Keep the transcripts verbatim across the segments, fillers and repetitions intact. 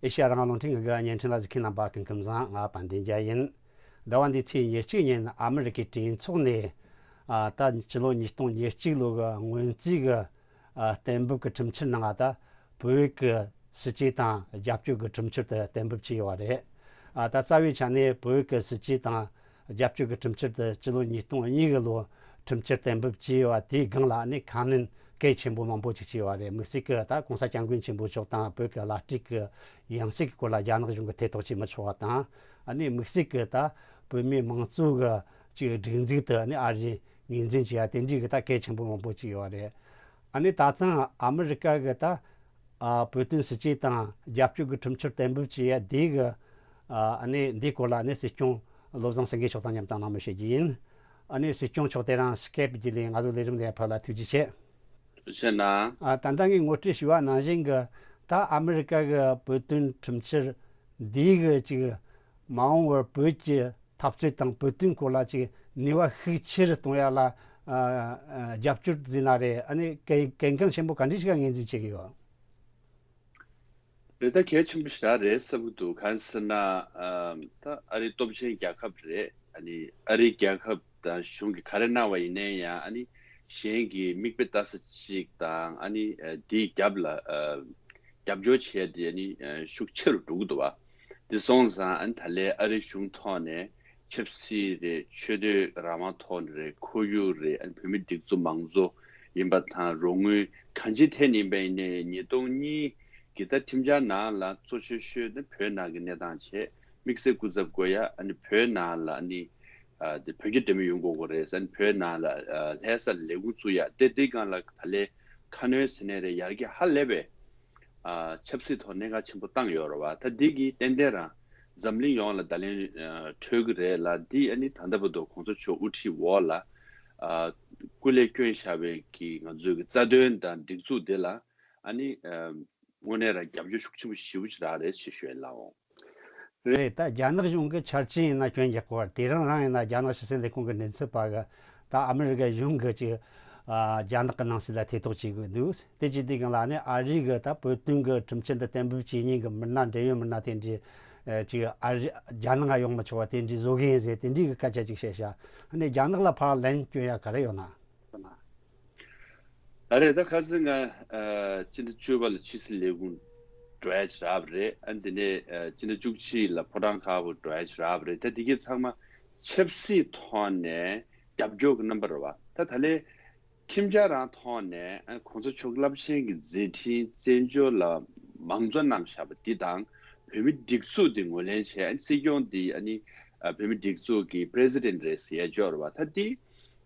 ཨེ་ཤ་ཡ་རང་དབང་རླུང་འཕྲིན་ཁང་གི་བརྙན་འཕྲིན་ལ་གཟིགས་མཁན་རྣམ་པ་སྐུ་ཁམས་བཟང་། ང་དཔལ་ལྡན་རྒྱལ་ཡིན། ཟླ་བ་འདིའི་ཚེས་ཉེར་གཅིག་ཉིན་ཨ་མི་རི་ཀའི་གྲོས་ཚོགས་ནས་ཨ་ད་ཕྱི་ལོ་ཉིས་སྟོང་ཉེར་གཅིག་ལོ་གི་སྔོན་རྩིས་ཀྱི་ཨ་གཏན་འབེབས་ཀྱི་ཁྲིམས་འཆར་ནང་ད་བོད་ཀྱི་སྲིད་ཇུས་དང་རྒྱབ་སྐྱོར་གྱི་ཁྲིམས་འཆར་དེ་གཏན་འབེབས་བྱས་ཡོད་པ་རེད། ཨ་ད་རྩ་བའི་ཆ་ནས་བོད་ཀྱི་སྲིད་ཇུས་དང་རྒྱབ་སྐྱོར་གྱི་ཁྲིམས་འཆར་དེ་སྤྱི་ལོ་ཉིས་སྟོང་གཉིས་གི་ལོ་ཁྲིམས་འཆར་གཏན་འབེབས་བྱས་ཡོད་པ་དེའི་སྒང་ལ་ནི་ཁ་སྣོན་གལ་ཆེན་པོ་མང་པོ་ཅིག་བྱས་ཡོད་པ་རེད། དམིགས་བསལ་གྱི་ད་༸གོང་ས་༸སྐྱབས་མགོན་ཆེན་པོ་མཆོག་དང་བོད་ཀྱི་བླ་སྤྲུལ་གྱི་ཡང་སྲིད་ཀྱི་སྐོར་ལ་རྒྱ་ནག་གཞུང་གིས་ཐེ་གཏོགས་བྱེད་མི་ཆོག་པ་དང་། ཨ་ནི་དམིགས་བསལ་གྱི་ད་བོད་མིའི་དམངས་གཙོ་གི་ཅིག་སྒྲིག་འཛུགས་དེ་ནི་ཨ་རིས་ངོས་འཛིན་བྱས་ཡ་དེ་འདྲའི་གི་ད་གལ་ཆེན་པོ་མང་པོ་ཅིག་ཡོད་རེད། ཨ་ནི་ད་ཐེངས་ཨ་མི་རི་ཀ་གི་ད་ཨ་བོད་དོན་སྲིད་ཇུས་དང་རྒྱབ་སྐྱོར་གྱི་ཁྲིམས་འཆར་གཏན་འབེབས་བྱས་ཡ་དེ་གི་ཨ་ནི་འདིའི་སྐོར་ལ་ནི་སྲིད་སྐྱོང་བློ་བཟང་སེང་གེ་མཆོག་དང་མཉམ་དུ་གནང་མུས་བྱེད་རྒྱུ་ཡིན། ཨ་ནི་སྲིད་སྐྱོང་མཆོག་དེ་རིང་སི་ཀེབ་བརྒྱུད་ལས་ང་ཚོའི་ལས་རིམ་ལ་ཕེབས་ལ་ཐུགས་རྗེ་ཆེ། ཐུགས་རྗེ་ཆེ་གནང་། ཨ་ད་ལྟ་ངས་ངོ་སྤྲོད་ཞུས་པ་ནང་བཞིན་གྱི་ད་ཨ་མི་རི་ཀ་གི་བོད་དོན་ཁྲིམས་འཆར་འདིའི་གི་ཅིག་མ་འོངས་པར་བོད་ཀྱི་འཐབ་རྩོད་དང་བོད་དོན་སྐོར་ལ་ཅིག་ནུས་པ་ཤུགས་ཆེ་རུ་གཏོང་ཡ་ལ་ཨ་ཨ་རྒྱབ་སྐྱོར་ཟེར་ན་རེད། ཨ་ནི་གལ་གལ་འགངས་ཆེན་པོ་ག་འདྲ་ཞིག་ལ་ངོས་འཛིན་བྱེད་ཀྱི་ཡོད། རེད། ད་གལ་ཆེན་པོ་ཞེ་དྲག་རེད་བསམ་གྱི་འདུག་གང་ཟེར་ན་ཨ་ད་ཨ་རི་སྟོབས་ཆེན་རྒྱལ་ཁབ་རེད། ཨ་ནི་ཨ་རི་རྒྱལ་ཁབ་དང་གཞུང་གིས་ག་རེ་གནང་བ་ཡིན་ནའི་ཡང་ཨ་ནི་གཞན་གྱིས་མིག་དཔེ་ལྟ་ས་ཅིག་དང་ཨ་ནི་ཨ་དེའི་རྒྱབ་ལ་ཨ་རྒྱབ་སྐྱོར་བྱས་ཏེ་ཨ་ནི་ཨ་ཤུགས་ཆེ་རུ་འགྲོ་གི་འདུག་བ། དེ་སོང་ཙང་ཨ་ནི་ད་ལན་ཨ་རི་གཞུང་ཐོག་ནས་ཆབ་སྲིད་རེད། ཆོས་དད་རང་དབང་ཐོག་ནས་རེད། ཁོར་ཡུག་རེད། ཨ་ནི་བོད་མི་སྒྲིག་འཛུགས་མང་གཙོ་ཡིན་པ་དང་རོགས་དངུལ་གང་ཅིའི་ཐད་ནས་ཡིན་པ་ཡིན་ནའི་ཉིས་སྟོང་གཉིས་ཀྱི་ད་ཁྲིམས་འཆར་ནང་ལ་གཙོ་ཆེ་ཤོས་ནི་བོད་ནང་གི་གནས་སྟངས་བྱས། དམིགས་བསལ་སྐུ་ཚབ་བསྐོ་ཡ་ཨ་ནི་བོད་ནང་ལ་ཨ་ནི་ཨ་དེ་བོད་རྒྱ་འབྲེལ་མོལ་ཡོང་དགོས་ཀྱི་རེད་ཟེར། ཨ་ནི་བོད་ནང་ལ་ཨ་ལྷ་ས་ལས་ཁུངས་བཙུགས་ཡ་དེ་དེའི་སྒང་ལ་ད་ལན་ཁ་སྣོན་ཟེར་ནའི་རེད། ཡར་རྒྱས་ཧ་ལས་པའི་ཨ་ཆབ་སྲིད་ཐོག་གནད་འགག་ཆེན་པོ་བཏང་ཡོད་རེད་བ། ད་འདི་གིས་ཏན་ཏན་རང་འཛམ་གླིང་ཡོངས་ལ་བརྡ་ལན་ཨ་འཕྲོད་ཀྱི་རེད་ལ། འདི་ཨ་ནི་ད་ལྟ་བར་དུ་གོང་ས་མཆོག་དབུ་ཁྲིད་འོག་ལ་ཨ་སྐུ་ལས་བསྐྱོན་བཞག་པའི་གི་ང་ཚོའི་གི་རྩ་དོན་དང་སྒྲིག་འཛུགས་འདི་ལ་ཨ་ནི་ཨ་དངོས་གནས་རང་རྒྱབ་སྐྱོར་ཤུགས་ཆེན་པོ་ཞེ་པོ་ཅིག་རག་རེད་ཅེས་ཞུ་ཡ་ཡིན་ལགས་འོང་། རེད། ད་རྒྱ་ནག་གཞུང་གི་འཆར་ཅན་ཡིན་ན་སྐྱོན་རྒྱག་གི་བར་དེ་རང་རང་ཡིན་ན་རྒྱ་ནག་ཕྱི་སྲིད་ལས་ཁུངས་ཀྱི་མགྲིན་ཚབ་པ་གི་ད་ཨ་མི་རི་ཀ་གཞུང་གི་ཅིག་ཨ་རྒྱ་ནག་གི་ནང་སྲིད་ལ་ཐེ་གཏོགས་བྱེད་དགོས་འདུག་དེ་བྱེད་དུས་སྒང་ལ་ནི་ཨ་རི་གི་ད་བོད་དོན་གི་ཁྲིམས་འཆར་འདི་གཏན་འབེབས་བྱེད་མཁན་གི་མི་སྣ་འབྲེལ་ཡོད་མི་སྣ་དེ་འདྲའི་ཨ་ཅིག་ཨ་རི་རྒྱ་ནག་ང་ཡོང་མི་ཆོག་པ་དེ་འདྲའི་བཟོ་གི་ཡིན་ཟེར་དེ་འདྲའི་གི་སྐད་ཆ་ཅིག་བཤད་ཤག་ཨ་ནི་རྒྱ་ནག་ལ་ཕར་ལན་སྐྱོན་ཡ་ག་རེ་ཡོད་ན། ཨ་རེད། ད་ཁ་སང་ང་ཨ་སྤྱི་ཟླ་བཅུ་པ་ལ་ཕྱི་སྲིད་ལས་ཁུངས་འགྲོ་ཡ་ཅིག་རག་པ་རེད། ཨ་འདི་ནས་ཨ་སྤྱི་ཟླ་བཅུ་གཅིག་ལ་ཕོ་བྲང་དཀར་པོ་འགྲོ་ཡ་ཅིག་རག་པ་རེད། ད་འདི་གའི་ཚང་མ་ཆབ་སྲིད་ཐོག་ནས་རྒྱབ་སྐྱོར་གྱི་རྣམ་པ་རེད་བ། ད་ད་ལན་ཁྲིམས་འཆར་རང་ཐོག་ནས་ཨ་གོང་ས་མཆོག་རླབས་ཆེན་གྱི་མཛད་འཕྲིན་བཙན་བྱོལ་ལ་མང་གཙོ་གནང་བཞག་པ་འདི་དང་བོད་མི་སྒྲིག་འཛུགས་འདི་ངོས་ལེན་བྱས། ཨ་སྲིད་སྐྱོང་འདི་ཨ་ནི་ཨ་བོད་མི་སྒྲིག་འཛུགས་ཀྱི་པི་རེ་སི་ཌེན་ཊི་རེད་ཟེར་ཡ་ཅིག་ཡོད་རེད་བ། ད་འདི་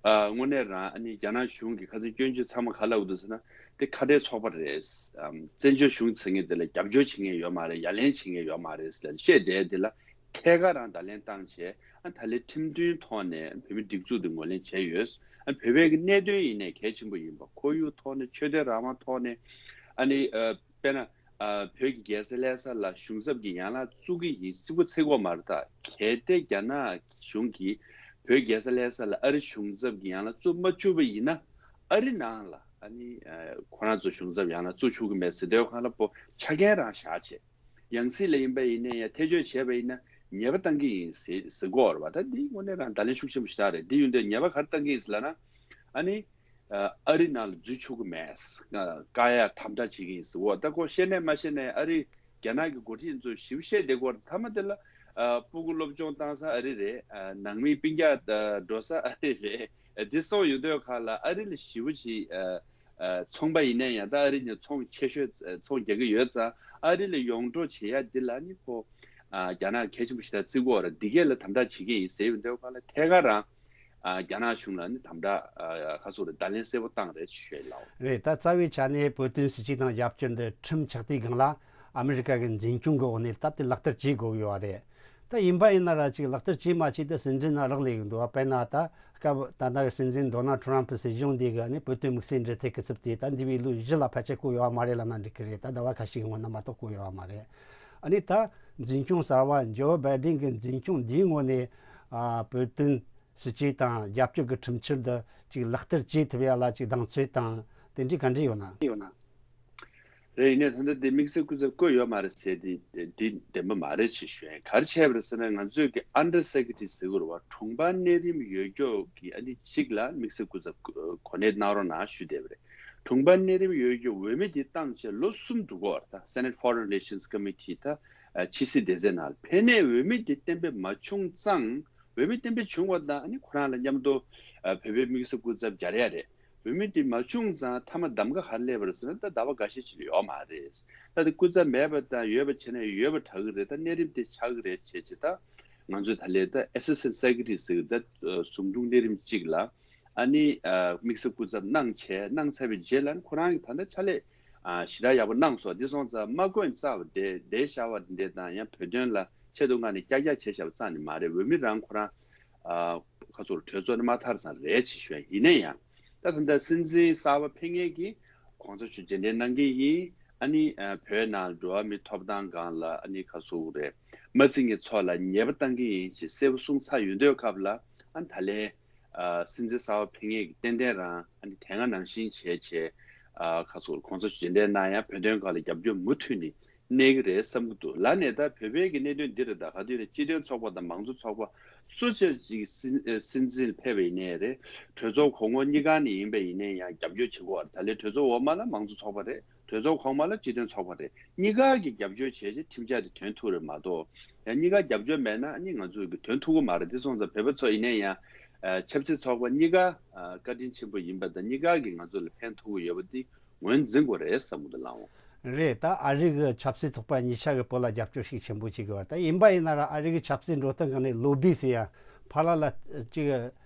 ཨ་དངོས་གནས་རང་ཨ་ནི་རྒྱ་ནག་གཞུང་གིས་ཁ་སང་སྐྱོན་བརྗོད་ཚང་མ་ག་ལ་འདུག་ཟེར་ན་དེ་ཁ་བྲལ་ཚོགས་པ་རེད། ཨམ་བཙན་བྱོལ་གཞུང་ཟེར་མཁན་དེ་ལ་རྒྱབ་སྐྱོར་བྱེད་མཁན་ཡོད་མ་རེད། ཡ་ལན་བྱེད་མཁན་ཡོད་མ་རེད་ཟེར་བཤད་བསྡད་དེ་ལ་ཐད་ཀར་རང་བརྡ་ལན་བཏང་བྱས། ཨ་ད་ལན་ཁྲིམས་མཐུན་ཐོག་ནས་བོད་མི་སྒྲིག་འཛུགས་དེ་ངོས་ལེན་བྱས་ཡོད། ཨ་བོད་པའི་གི་གནད་དོན་ཡིན་ནའི་གལ་ཆེན་པོ་ཡིན་པ། ཁོར་ཡུག་ཐོག་ནས་ཆོས་དད་རང་དབང་ཐོག་ནས་ཨ་ནི་ཨ་དཔེར་ན། ཨ་བོད་ཀྱི་རྒྱལ་ས་ལྷ་ས་ལ་གཞུང་ཚབ་ཀྱི་ཡན་ལག་བཙུགས་ཀྱི་ཡིན། རྩིག་པ་འཚིག་གི་ཡོད་མ་རེད། ད་གལ་ཏེ་རྒྱ་ནག་གཞུང་གིས་བོད་རྒྱལ་ས་ལྷ་ས་ལ་ཨ་རི་གཞུང་ཚབ་ཀྱི་ཡན་ལག་བཙུགས་མ་བཅུག་པ་ཡིན་ན། ཨ་རི་ནང་ལ་ཨ་ནི་ཨ་ཁོ་རང་ཚོ་གཞུང་ཚབ་ཡན་ལག་བཙུགས་ཆོག་གི་མེད་ཟེར་དུས་སྒང་ལ་པོ་ཆ་རྐྱེན་རང་བཞག་བྱས། ཡང་སྲིད་ལ་ཡིན་པ་ཡིན་ན་ཡང་ཐེ་བྱུས་བྱས་པ་ཡིན་ན་ཉེས་པ་བཏང་གི་ཡིན་ཟེར་ཟེར་གྱི་ཡོད་རེད་བ། ད་འདི་དངོས་གནས་རང་བརྡ་ལན་ཤུགས་ཆེན་པོ་ཞིག་རེད། འདི་ཡིན་དུས་ཉེས་པ་ག་རེ་བཏང་གི་ཡིན་ཟེར་ལབ་ན། ཨ་ནི། ཨ་རི་ནང་ལ་འཛུལ་ཆོག་གི་མེད། བཀག་ཡ་དམ་དྲག་བྱེད་ཀྱི་ཡིན་ཟེར། འོ་ད་ཁོ་བཤད་ནའི་མ་བཤད་ནའི་ཨ་རི་རྒྱ་ནག་གི་འགོ་ཁྲིད་ཚོ་ཞིབ་བཤད་བསྡད་ཀྱི་ཡོད་རེད། མཐའ་མ་དེ་ལ་ཨ་སྤུ་གུ་སློབ་སྦྱོང་བཏང་ས་ཨ་རི་རེད། ཨ་ནང་མི་སྤུན་ཀྱག་ཨ་འགྲོ་ས་ཨ་རི་རེད། ཨ་འདི་སོང་ཡོང་དུས་སྒང་ལ་ཨ་རི་ལ་ཞེ་པོ་ཅིག་ཨ་ཨ་ཚོང་པ་ཡིན་ན་ཡང་ད་ཨ་རི་ནས་ཚོང་ཆེ་ཤོས་ཨ་ཚོང་རྒྱག་གི་ཡོད་ཙང་ཨ་རི་ལ་ཡོང་འགྲོ་བྱེད་ཡ་འདི་ལ་ནི་ཁོ་ཨ་རྒྱ་ནག་གལ་ཆེན་པོ་ཞེ་དྲག་བརྩི་གི་ཡོད་རེད། འདི་གས་ལ་དམ་དྲག་བྱེད་ཀྱི་ཡིན་ཟེར་ཡོང་དུས་སྒང་ལ་ཐད་ཀར་རང་ཨ་རྒྱ་ནག་གཞུང་ལ་ནི་དམ་དྲག་ཨ་ཁ་སོ་རེ་བརྡ་ལན་གསལ་པོ་བཏང་རེད་ཞུ་ཡ་ཡིན་ལགས། རེད། ད་རྩ་བའི་ཆ་ནས་བོད་དོན་སྲིད་ཇུས་དང་རྒྱབ་སྐྱོར་འདི་ཁྲིམས་ཆགས་དུས་སྒང་ལ་ཨ་མི་རི་ཀ་གི་འཛིན་སྐྱོང་གི་འོག་ནས་སྟབས་བདེ་ལག་བསྟར་བྱེད་དགོས་ཀྱི་ཡོད་རེད། ད་ཡིན་པ་ཡིན་ན་ར་ཅིག་ལག་བསྟར་བྱེད་མ་བྱེད་དེ་ཟིན་བྲིས་ནང་རག་ལས་ཀྱི་འདུག་དཔེར་ན་ད་སྐབས་ད་ལྟ་གི་སྲིད་འཛིན་ཌོ་ནལ་ཌི་ཊརམ་ཕི་སྲིད་གཞུང་འདི་གི་ནི་བོད་དོན་དམིགས་བསལ་འབྲེལ་མཐུད་ཀྱི་ཚབ་དེ་ད་འདས་པའི་ལོ་བཞི་ལ་ཕལ་ཆེར་བསྐོས་ཡོད་མ་རེད་ལབ་ན་འགྲིག་གི་རེད། ད་ཟླ་བ་ཁ་ཤས་ཀྱི་སྔོན་ན་མ་གཏོགས་བསྐོས་ཡོད་མ་རེད། ཨ་ནི་ད་འཛིན་སྐྱོང་གསར་པ་ཇོ་བྷའི་ཌེན་གྱི་འཛིན་སྐྱོང་འདིའི་ངོས་ནས་ཨ་བོད་དོན་སྲིད་ཇུས་དང་རྒྱབ་སྐྱོར་གྱི་ཁྲིམས་འཆར་འདི་ཅིག་ལག་བསྟར་བྱེད་ཐུབ་ཡ་ལ་ཅིག་གདེང་ཚོད་དང་དེ་འདྲའི་ག་འདྲ་ཡོད་ན། ཡོད་ན། རེད། ཡིན་ནའི་ད་ལྟ་དེ་དམིགས་བསལ་སྐུ་ཚབ་བསྐོས་ཡོད་མ་རེད་ཟེར་དེ་དེ་བདེན་པ་མ་རེད་ཅེས་ཞུ་ཡ་ཡིན། ག་རེ་བྱས་པ་རེད་ཟེར་ན། ང་ཚོས་ཀྱི་ཨན་ཌར་སེ་ཀེ་རེ་ཊི་རི་ཟེར་གྱི་རེད་བ། དྲུང་འཕར་གནས་རིམ་ཡོད་རྒྱུ་གི་ཨ་ནི་གཅིག་ལ་དམིགས་བསལ་སྐུ་ཚབ་གོ་གནས་གནང་རོགས་གནང་ཞུས་བསྡད་པ་རེད། དྲུང་འཕར་གནས་རིམ་ཡོད་རྒྱུ་འོས་མི་དེ་བཏང་བྱས་ལོ་གསུམ་འགྲོ་གི་ཡོད་རེད། ད་Senate Foreign Relations Committee ད་ཕྱི་སྲིད་སྡེ་ཚན་ནང་ལ་ཕེབས་ནས་འོས་མི་དེ་གཏན་འབེབས་མ་བྱུང་ཙང་། འོས་མི་གཏན་འབེབས་བྱུང་བ་དང་ཨ་ནི་ཁོ་རང་ལ་མཉམ་དུ་བོད་པའི་དམིགས་བསལ་སྐུ་ཚབ་སྦྱར་ཡ་རེད། འོས་མི་དེ་མ་བྱུང་ཙང་མཐའ་མ་གདམ་ག་ག་རེ་སླེབས་པ་རེད་ཟེར་ན། ད་ཟླ་བ་འགའ་ཤས་ཅིག་ལ་ཡོད་མ་རེད། ད་དེ་སྐུ་ཚབ་མེད་པ་དང་ཡོད་པ་བྱས་ན་ཡོད་པ་དྲག་གི་རེད། ད་གནས་རིམ་དེ་ཆགས་ཀྱི་རེད་བྱས་བྱས། ད་ང་ཚོས་ད་ལན་ད་ཨེ་སི་སི་ཊེན་ཊི་སེ་ཀེ་རེ་ཊི་རི་ཟེར་གྱི་ད་ཟུང་དྲུང་གནས་རིམ་གཅིག་ལ་ཨ་ནི་དམིགས་བསལ་སྐུ་ཚབ་གནང་བྱས། གནང་ཚར་བའི་རྗེས་ལ་ཁོ་རང་གིས་ད་ལྟ་ཕྱག་ལས་ཞེ་དྲག་ཡག་པོ་གནང་སོང་། འདི་སོང་ཙང་དམག་དཔོན་རྩ་བ་དེ་བསྡད་བཞག་པ་འདི་དང་། ཡང་བོད་དོན་ལ་ཆེད་དུ་མངགས་ནས་ཀྱག་ཀྱག་བྱས་བཞག་པ་རྩ་ནས་མ་རེད། འོས་མི་རང་ཁོ་རང་ཨ་ཁ་ཚུར་གྲོས་ཚོགས་ནས་མ་ཐར་ཙང་རེད་ཅེས་ཞུ་ཡ་ཡིན། ཡིན་ན་ཡང་ད་ད་ལྟ་སྲིད་འཛིན་གསར་པ་ཕེབས་མཁན་གྱིས་གོང་ས་མཆོག་མཇལ་འཕྲད་གནང་གི་ཡིན། ཨ་ནི་ཨ་བོད་ནང་འགྲོ་བ་མིའི་ཐོབ་ཐང་སྒང་ལ་ཨ་ནི་ཁ་སུ་རེད། མ་རྩིས་ཀྱི་ཚོགས་ལ་ཉེས་པ་བཏང་གི་ཡིན་ཞེས་གསལ་པོ་གསུངས་ཚར་ཡོད་དུས་སྐབས་ལ། ཨ་ད་ལན་ཨ་སྲིད་འཛིན་གསར་པ་ཕེབས་མཁན་གྱིས་ཏན་ཏན་རང་ཨ་ནི་དེ་སྔ་ནང་བཞིན་བྱས་བྱས། ཨ་ཁ་སུ་གོང་ས་མཆོག་མཇལ་འཕྲད་གནང་ཡ། བོད་དོན་སྒང་ལ་རྒྱབ་སྐྱོར་མུ་མཐུད་ནས་གནས་ཀྱི་རེད་བསམ་གྱི་འདུག་ལབ་ནས། ད་བོད་པའི་གི་གནད་དོན་འདི་རེད། ད་ག་དུས་ནས་སྤྱི་མཐུན་ཚོགས་པ་དང་མང་གཙོ་ཚོགས་པ་སུ་ཆ་ཅིག་སྲིད་སྲིད་འཛིན་ཕེབས་པ་ཡིན་ནའི་རེད། གྲོས་ཚོགས་གོང་འོག་གཉིས་ཀ་ནས་ཡིན་པ་ཡིན་ནའི་ཡང་རྒྱབ་སྐྱོར་བྱེད་དགོས་པ་རེད། ད་ལན་གྲོས་ཚོགས་འོག་མ་ལ་མང་གཙོ་ཚོགས་པ་རེད། གྲོས་ཚོགས་གོང་མ་ལ་སྤྱི་མཐུན་ཚོགས་པ་རེད། གཉིས་ཀ་གིས་རྒྱབ་སྐྱོར་བྱས་རྗེས་ཁྲིམས་འཆར་དེ་ཐོན་ཐུབ་རེད་མ་གཏོགས། ཡང་གཉིས་ཀ་རྒྱབ་སྐྱོར་མེད་ན་ཨ་ནི་ང་ཚོ་གི་ཐོན་ཐུབ་ཀྱི་མ་རེད། དེ་སོང་ཙང་བོད་པ་ཚོ་ཡིན་ནའི་ཡང་ཆབ་སྲིད་ཚོགས་པ་གཉིས་ཀ་བཀའ་དྲིན་ཆེན་པོ་ཡིན་པ་དང་། གཉིས་ཀ་གིས་ང་ཚོ་ལ་ཕན་ཐོགས་ཀྱི་ཡོད་པ་དེ་ངོས་འཛིན་དགོས་རེད་བསམ་གྱི་འདུག་ལགས་འོང་། རེད། ད་ཨ་རི་གི་ཆབ་སྲིད་ཚོགས་པ་གཉིས་ཆ་གི་བོད་ལ་རྒྱབ་སྐྱོར་ཤུགས་ཆེན་པོ་བྱེད་ཀྱི་ཡོད་རེད། ད་ཡིན་པ་ཡིན་ན་ར་ཨ་རི་གི་ཆབ་སྲིད་འགྲོ་སྟངས་སྒང་ནས་ལོ་བི་ཟེར་ཡ་ཕར་ལ་ལ་ཅིག་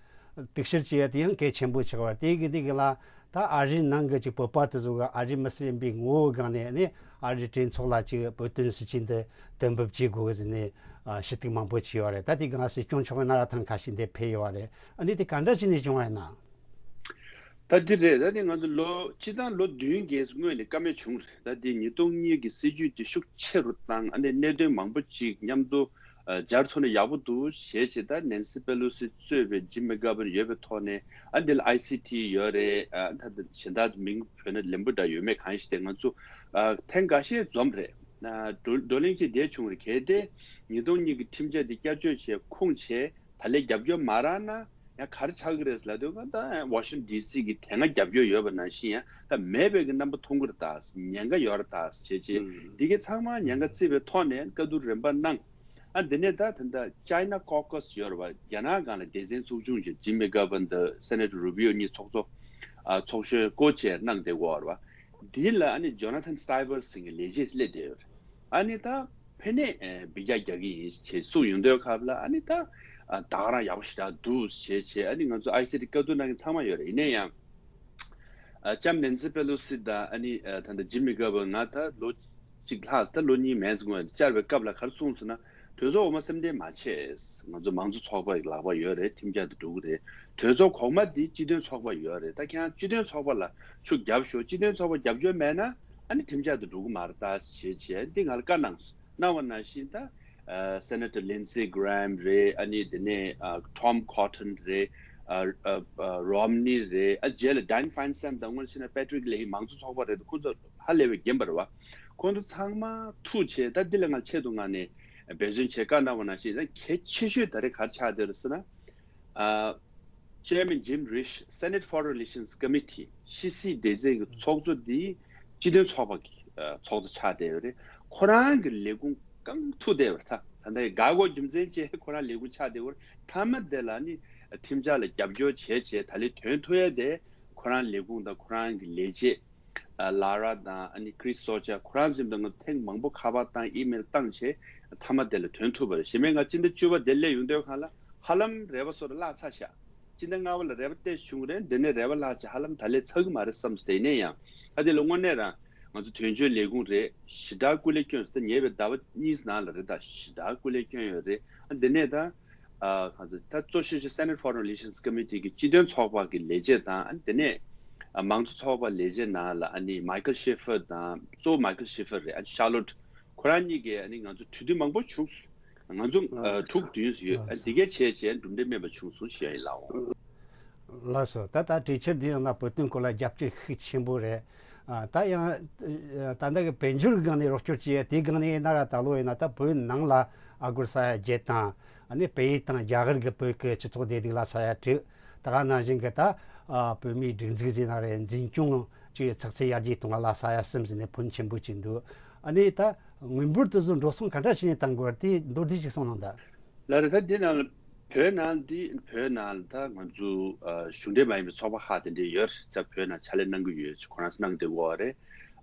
གཏུག་བཤེར་བྱེད་ཡ་དེ་ཡང་གལ་ཆེན་པོ་ཆགས་པ་རེད། དེ་གི་དེ་གི་ལ་ད་ཨ་རིའི་ནང་གི་ཅིག་བོད་པ་དེ་ཚོ་གི་ཨ་རིའི་མི་སེར་ཡིན་པའི་ངོ་བོའི་སྒང་ནས་ནི་ཨ་རིའི་གྲོས་ཚོགས་ལ་ཅིག་བོད་དོན་སྲིད་ཇུས་འདི་གཏན་འབེབས་བྱེད་དགོས་ཟེར་ནས་ཞུ་གཏུག་མང་པོ་བྱས་ཡོད་རེད། ད་དེ་སྒང་སྲིད་སྐྱོང་མཆོག་གི་ན་ར་ཐང་ཁ་ཤས་འདིར་ཕེབས་ཡོད་རེད། ཨ་ནི་དེ་ག་འདྲ་བྱས་ནས་བྱུང་བ་ཡིན་ན། ད་འདི་རེད། ད་ནི་ང་ཚོ་ལོ་སྤྱི་བཏང་ལོ་བདུན་བརྒྱད་སྔོན་ནས་བཀའ་མོལ་བྱུང་རེད། ད་འདི་ཉིས་སྟོང་གཉིས་ཀྱི་སྲིད་ཇུས་དེ་ཤུགས་ཆེ་རུ་བཏང་། ཨ་ནི་གནད་དོན་མང་པོ་ཅིག་མཉམ་དུ་ཨ་སྦྱར་ཐུབ་ན་ཡག་པོ་འདུག་ཞེས་བྱས། ད་ནེན་སི་པེ་ལོ་སི་གཙོས་པའི་ཇིམ་མེ་ཀ་བན་ཡོད་པའི་ཐོག་ནས། ཨ་འདི་ལ་ཨའི་སི་ཊི་ཡོད་རེད། ཨ་ད་ད་གཞན་དག་མིང་བོས་ན་ལན་པོ་འདྲ་ཡོད་མེད་གང་ཞིག་དེ་ང་ཚོ་ཨ་ཐེངས་འགའ་ཤས་འཛོམས་རེད། ཨ་བགྲོ་བགྲོ་གླེང་ཅིག་བསྡད་བྱུང་རེད། གལ་ཏེ་ཉིས་སྟོང་གཉིས་ཀྱི་ཁྲིམས་འཆར་འདི་བསྐྱར་བཅོས་བྱས་ཁུངས་བྱས། ད་ལན་རྒྱབ་སྐྱོར་མ་རག་ན་ཡང་ག་རེ་ཆགས་ཀྱི་རེད་ལབ་དུས་ང་ད་ཝ་ཤིང་ཊོན་ཌི་སི་གི་དེ་སྔ་རྒྱབ་སྐྱོར་ཡོད་པ་ནང་བཞིན་ཡང་ད་མེད་པའི་གི་རྣམ་པ་མཐོང་གི་རེད། ད་ཉེན་ཁ་ཡོད་རེད་ད་བྱས་བྱས། ཨུམ། འདི་གའི་ཚང་མ་ཉེན་ཁ་བརྩིས་པའི་ཐོག་ནས་བཀའ་བསྡུར་རིམ་པ་གནང་། ཨ་འདི་ནས་ད་ད་ལྟ་China Caucus ཡོད་རེད་བ། རྒྱ་ནག་སྒང་ལ་སྡེ་ཚན་ཚོགས་ཆུང་ཅིག་ཇིམ་མེ་ཀ་བན་དང་སེ་ནེ་ཊར་རུ་བི་ཡོ་གཉིས་ཚོགས་གཙོ་ཨ་ཚོགས་གཞོན་བསྐོ་བྱས་གནང་བསྡད་ཀྱི་ཡོད་རེད་བ། འདི་ལ་ཨ་ནི་ཇོ་ན་ཐན་སི་ཊི་བར་ཟེར་མཁན་ལས་བྱེད་སླེབས་བསྡད་ཡོད་རེད། ཨ་ནི་ད་ཕེབས་ནས་ཨེ་འབུད་རྒྱག་རྒྱག་གི་ཡིན་ཞེས་གསུངས་ཡོང་དུས་སྐབས་ལ། ཨ་ནི་ད་ཨ་ད་ག་རང་ཡག་པོ་ཞེ་དྲག་འདུག་ཞེས་བྱས། ཨ་ནི་ང་ཚོ་ཨའི་སི་ཊི་བཀའ་བསྡུར་གནང་མཁན་ཚང་མ་ཡོད་རེད། ཡིན་ན་ཡང་ཨ་ལྕམ་ནེན་སི་པེ་ལོ་སི་དང་ཨ་ནི་ཨ་ད་ལྟ་ཇིམ་མེ་ཀ་བན་ང་ད་ལོ་གཅིག་ལྷག་ད་ལོ་གཉིས་མན་ཙམ་སྔོན་བཅར་བའི་སྐབས་ལ་ག་རེ་གསུངས་སོང་ན། གྲོས་ཚོགས་འོག་མ་སེམས་ཁྲལ་མ་བྱེད། ང་ཚོ་མང་གཙོ་ཚོགས་པ་ཡི་ལག་པ་ཡོད་རེད། ཁྲིམས་འཆར་དེ་འགྲོ་གི་རེད། གྲོས་ཚོགས་གོང་མ་འདི་སྤྱི་མཐུན་ཚོགས་པ་ཡོད་རེད། ད་ཁྱེད་རང་སྤྱི་མཐུན་ཚོགས་པ་ལ་ཤུགས་རྒྱབ་ཤོག་སྤྱི་མཐུན་ཚོགས་པ་རྒྱབ་སྐྱོར་མེད་ན་ཨ་ནི་ཁྲིམས་འཆར་དེ་འགྲོ་གི་མ་རེད་ད་ཞེས་བྱས་འདི་ང་ལ་བཀའ་གནང་སོང་། གནང་བ་ནང་བཞིན་ད་ཨ་སེ་ནེ་ཊར་ལིན་སི་གྷི་རེ་ཧམ་རེད། ཨ་ནི་དེ་ནས་ཨ་ཊོམ་ཀོ་ཊོན་རེད། ཨ་ཨ་ཨ་རོམ་ནི་རེད། ཨ་རྗེས་ལ་ཌའེན་ཕའིན་སན་དང་། སྔོན་ཕྱིན་ན་པེ་ཊི་རིག་ལེ་ཧི། མང་གཙོ་ཚོགས་པ་རེད། ཁོ་ཚོ་ཧ་ལས་པའི་རྒན་པ་རེད་བ། ཁོང་ཚོ་ཚང་མ་ཐུག་བྱས་ད་འདི་ལ་ང་ཆེད་དུ་མངགས་ནས་འབད་བརྩོན་བྱེད་བཀའ་གནང་བ་ནང་བཞིན། ད་གལ་ཆེ་ཤོས་ད་རེས་ག་རེ་ཆགས་བསྡད་རེད་ཟེར་ན། ཨ་ཅེར་མེན་ཇིམ་རིཤ། Senate Foreign Relations Committee ཕྱི་སྲིད་སྡེ་ཚན་གྱི་ཚོགས་གཙོ་འདི་སྤྱི་མཐུན་ཚོགས་པ་གི་ཨ་ཚོགས་གཙོ་ཆགས་བསྡད་ཡོད་རེད། ཁོ་རང་གི་ལས་ཁུངས་རྐང་ཐུག་བསྡད་ཡོད་རེད། ད་ད་ལྟ་དགའ་དགོས་རྒྱུ་མཚན་བཅས་ཁོ་རང་ལས་ཁུངས་ཆགས་བསྡད་ཡོད་རེད། མཐའ་མ་དེ་ལ་ནི་ཁྲིམས་འཆར་ལ་རྒྱབ་སྐྱོར་བྱས་བྱས་ད་ལན་ཐོན་ཐུབ་ཡ་དེ་ཁོ་རང་ལས་ཁུངས་དང་ཁོ་རང་གི་ལས་བྱེད། ཨ་ལ་ར་དང་ཨ་ནི་ཁི་རིས་སོ་ཅར་ཁོ་རང་ཚོའི་འདི་ང་ཐེངས་མང་པོ་ཁ་པར་བཏང་། ཨི་མེལ་བཏང་བྱས་མཐའ་མ་དེ་ལ་ཐོན་ཐུབ་པ་རེད། གཞན་མའི་ང་སྤྱི་ཟླ་བཅུ་པ་དེ་སླེབས་ཡོང་དུས་སྒང་ལ་ཧ་ལམ་རེ་བ་སོ་སོ་བརླག་ཚར་ཤག་སྤྱི་ཟླ་ལྔ་པ་ལ་རེ་བ་ཏོག་ཙམ་བྱུང་རེད། དེ་ནས་རེ་བ་བརླག་བྱས་ཧ་ལམ་ད་ལན་ཚར་གི་མ་རེད་བསམ་སོང་། དེ་ཡིན་ན་ཡང་ད་དེ་ལ་དངོས་གནས་རང་ང་ཚོ་དོན་གཅོད་ལས་ཁུངས་རེད། ཞེ་དྲག་སྐུ་ལས་བསྐྱོན་སོང་། ད་ཉེ་བའི་ཟླ་བ་གཉིས་ནང་ལ་རེད། ད་ཞེ་དྲག་སྐུ་ལས་བསྐྱོན་ཡོད་རེད། ཨ་དེ་ནས་ད། ཨ་གང་ཟེར། ད་གཙོ་ཤོས་ཤིག་Senate Foreign Relations Committee གི་སྤྱི་མཐུན་ཚོགས་པ་གི་ལས་བྱེད་དང་། ཨ་ནི་དེ་ནས་ཨ་མང་གཙོ་ཚོགས་པ་ལས་བྱེད་ནང་ལ་ཨ་ནི་མའི་ཁལ་ཤེ་ཕར་དང་། གཙོ་བོ་མའི་ཁལ་ཤེ་ཕར་རེད། ཨ་ནི་ཤར་ལོཊ། ཁོ་རང་གཉིས་ཀས་ཨ་ནི་ང་ཚོ་གྲོས་བསྡུར་མང་པོ་བྱུང་སོང་། ང་ཚོ་ཨ་དྲུག་བདུན་ཙམ་ཡོད། ཨ་ནི་དེ་གས་བྱས་བྱས་གྲུབ་འབྲས་སྨིན་པ་བྱུང་སོང་ཞུ་ཡ་ཡིན། ལགས་འོང་། ལགས་སོ། ད་ལྟ་གྲོས་འཆར་འདི་ནང་ན་བོད་དོན་སྐོར་ལ་རྒྱབ་སྐྱོར་ཤུགས་ཆེན་པོ་རེད། ཨ། ད་ཡང་ད་ལྟ་གི་དཔལ་འབྱོར་གྱི་སྒང་ནས་རོགས་སྐྱོར་བྱེད་ཡ་དེའི་སྒང་ནས་ཡིན་ན་ར། ད་ལོ་ཡིན་ན་ད་བོད་ནང་ལ་ཨ་སྒོར་ས་ཡ་བརྒྱད་དང་། ཨ་ནི་བལ་ཡུལ་དང་རྒྱ་གར་གྱི་བོད་ཀྱི་སྤྱི་ཚོགས་བདེ་སྡུག་ལ་ས་ཡ་དྲུག་ད་ག་ནང་བཞིན་གྱི་ད་ཨ་བོད་མིའི་སྒྲིག་འཛུགས་ཟེར་ན་རེད། འཛིན་སྐྱོང་བཅས་ཚགས་ཚུད་ཡར་རྒྱས་གཏོང་བ་ལ་ས་ཡ་གསུམ་ཟེར་ནས་ཕོན་ཆེན་པོ་ཅིག་འདུག་ཨ་ནི་ད་དངུལ་འབོར་དེ་ཚོ་འགྲོ་སོང་ག་འདྲ་བྱས་ནས་བཏང་དགོས་རེད། དེ་མདོར་བསྡུས་ཅིག་གསུངས་གནང་དང་། ལགས་རེད། ད་འདི་ནང་ལ་བོད་ནང་འདི་བོད་ནང་ལ་ད་ང་ཚོ་ཨ་གཞུང་འབྲེལ་མ་ཡིན་པའི་ཚོགས་པ་ཁག་དེ་འདྲས་ཡོད་རེད། ད་བོད་ནང་ཕྱག་ལས་གནང་གི་ཡོད་ཅེས་ཁོ་རང་ཚོ་གནང་བསྡད་ཡོད་རེད།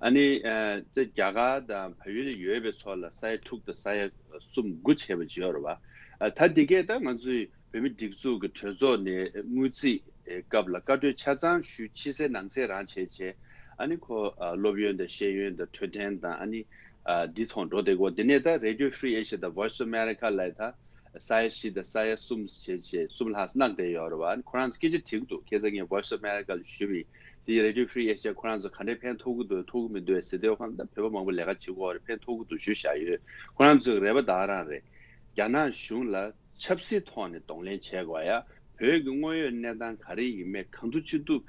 ཨ་ནི་ཨ་ད་རྒྱ་གར་དང་བལ་ཡུལ་ལ་ཡོད་པའི་ཚོ་ལ་ས་ཡ་དྲུག་དང་ས་ཡ་གསུམ་དགུ་བྱས་པ་ཅིག་ཡོད་རེད་བ། ཨ་ད་འདི་གས་ད་ང་ཚོའི་བོད་མི་སྒྲིག་འཛུགས་ཀྱི་གྲོས་ཚོགས་ནས་དངུལ་རྩིས་སྐབས་ལ་བཀའ་འཁྲོལ་ཆ་ཚང་ཞུ། ཕྱི་གསལ་ནང་གསལ་རང་བྱས་བྱས། ཨ་ནི་ཁོ་ཨ་སློབ་ཡོན་དང་ཤེས་ཡོན་དང་འཕྲོད་བསྟེན་དང་། ཨ་ནི་ཨ་འདི་ཐོག་འགྲོ་བསྡད་ཀྱི་ཡོད། དེ་ནས་ད་Radio Free Asia དང་Voice of America ལ་ད་ས་ཡ་བཞི་དང་ས་ཡ་གསུམ་བྱས་བྱས་གསུམ་ལྷག་གནང་བསྡད་ཡོད་རེད་བ། ཨ་ནི་ཁོ་རང་ཚོ་སྐད་ཆ་དྲིས་ཀྱི་འདུག་ཁ་སང་ངས་Voice of America ལ་ཞུས་པ་ཡིན། དེ་Radio Free Asia ཁོ་རང་ཚོ་ག་འདྲས་ཕན་ཐོགས་ཀྱི་འདུག་ཐོགས་ཀྱི་མི་འདུག་ཟེར་དུས། ཁོ་རང་ད་བོད་པ་མང་པོ་ལས་ཀ་བྱེད་ཀྱི་ཡོད་རེད། ཕན་ཐོགས་ཀྱི་འདུག་ཞུས་བཞག་ཡོད། ཁོ་རང་ཚོའི་རེ་བ་ད་ག་རང་རེད། རྒྱ་ནག་གཞུང་ལ་ཆབ་སྲིད་ཐོག་ནས་གདོང་ལེན་བྱེད་དགོས་ཡ། བོད་ཀྱི་དངོས་ཡོད་གནས་སྟངས་ག་རེ་ཡིན་མིན་གང་ཐུབ་ཅི་ཐུབ་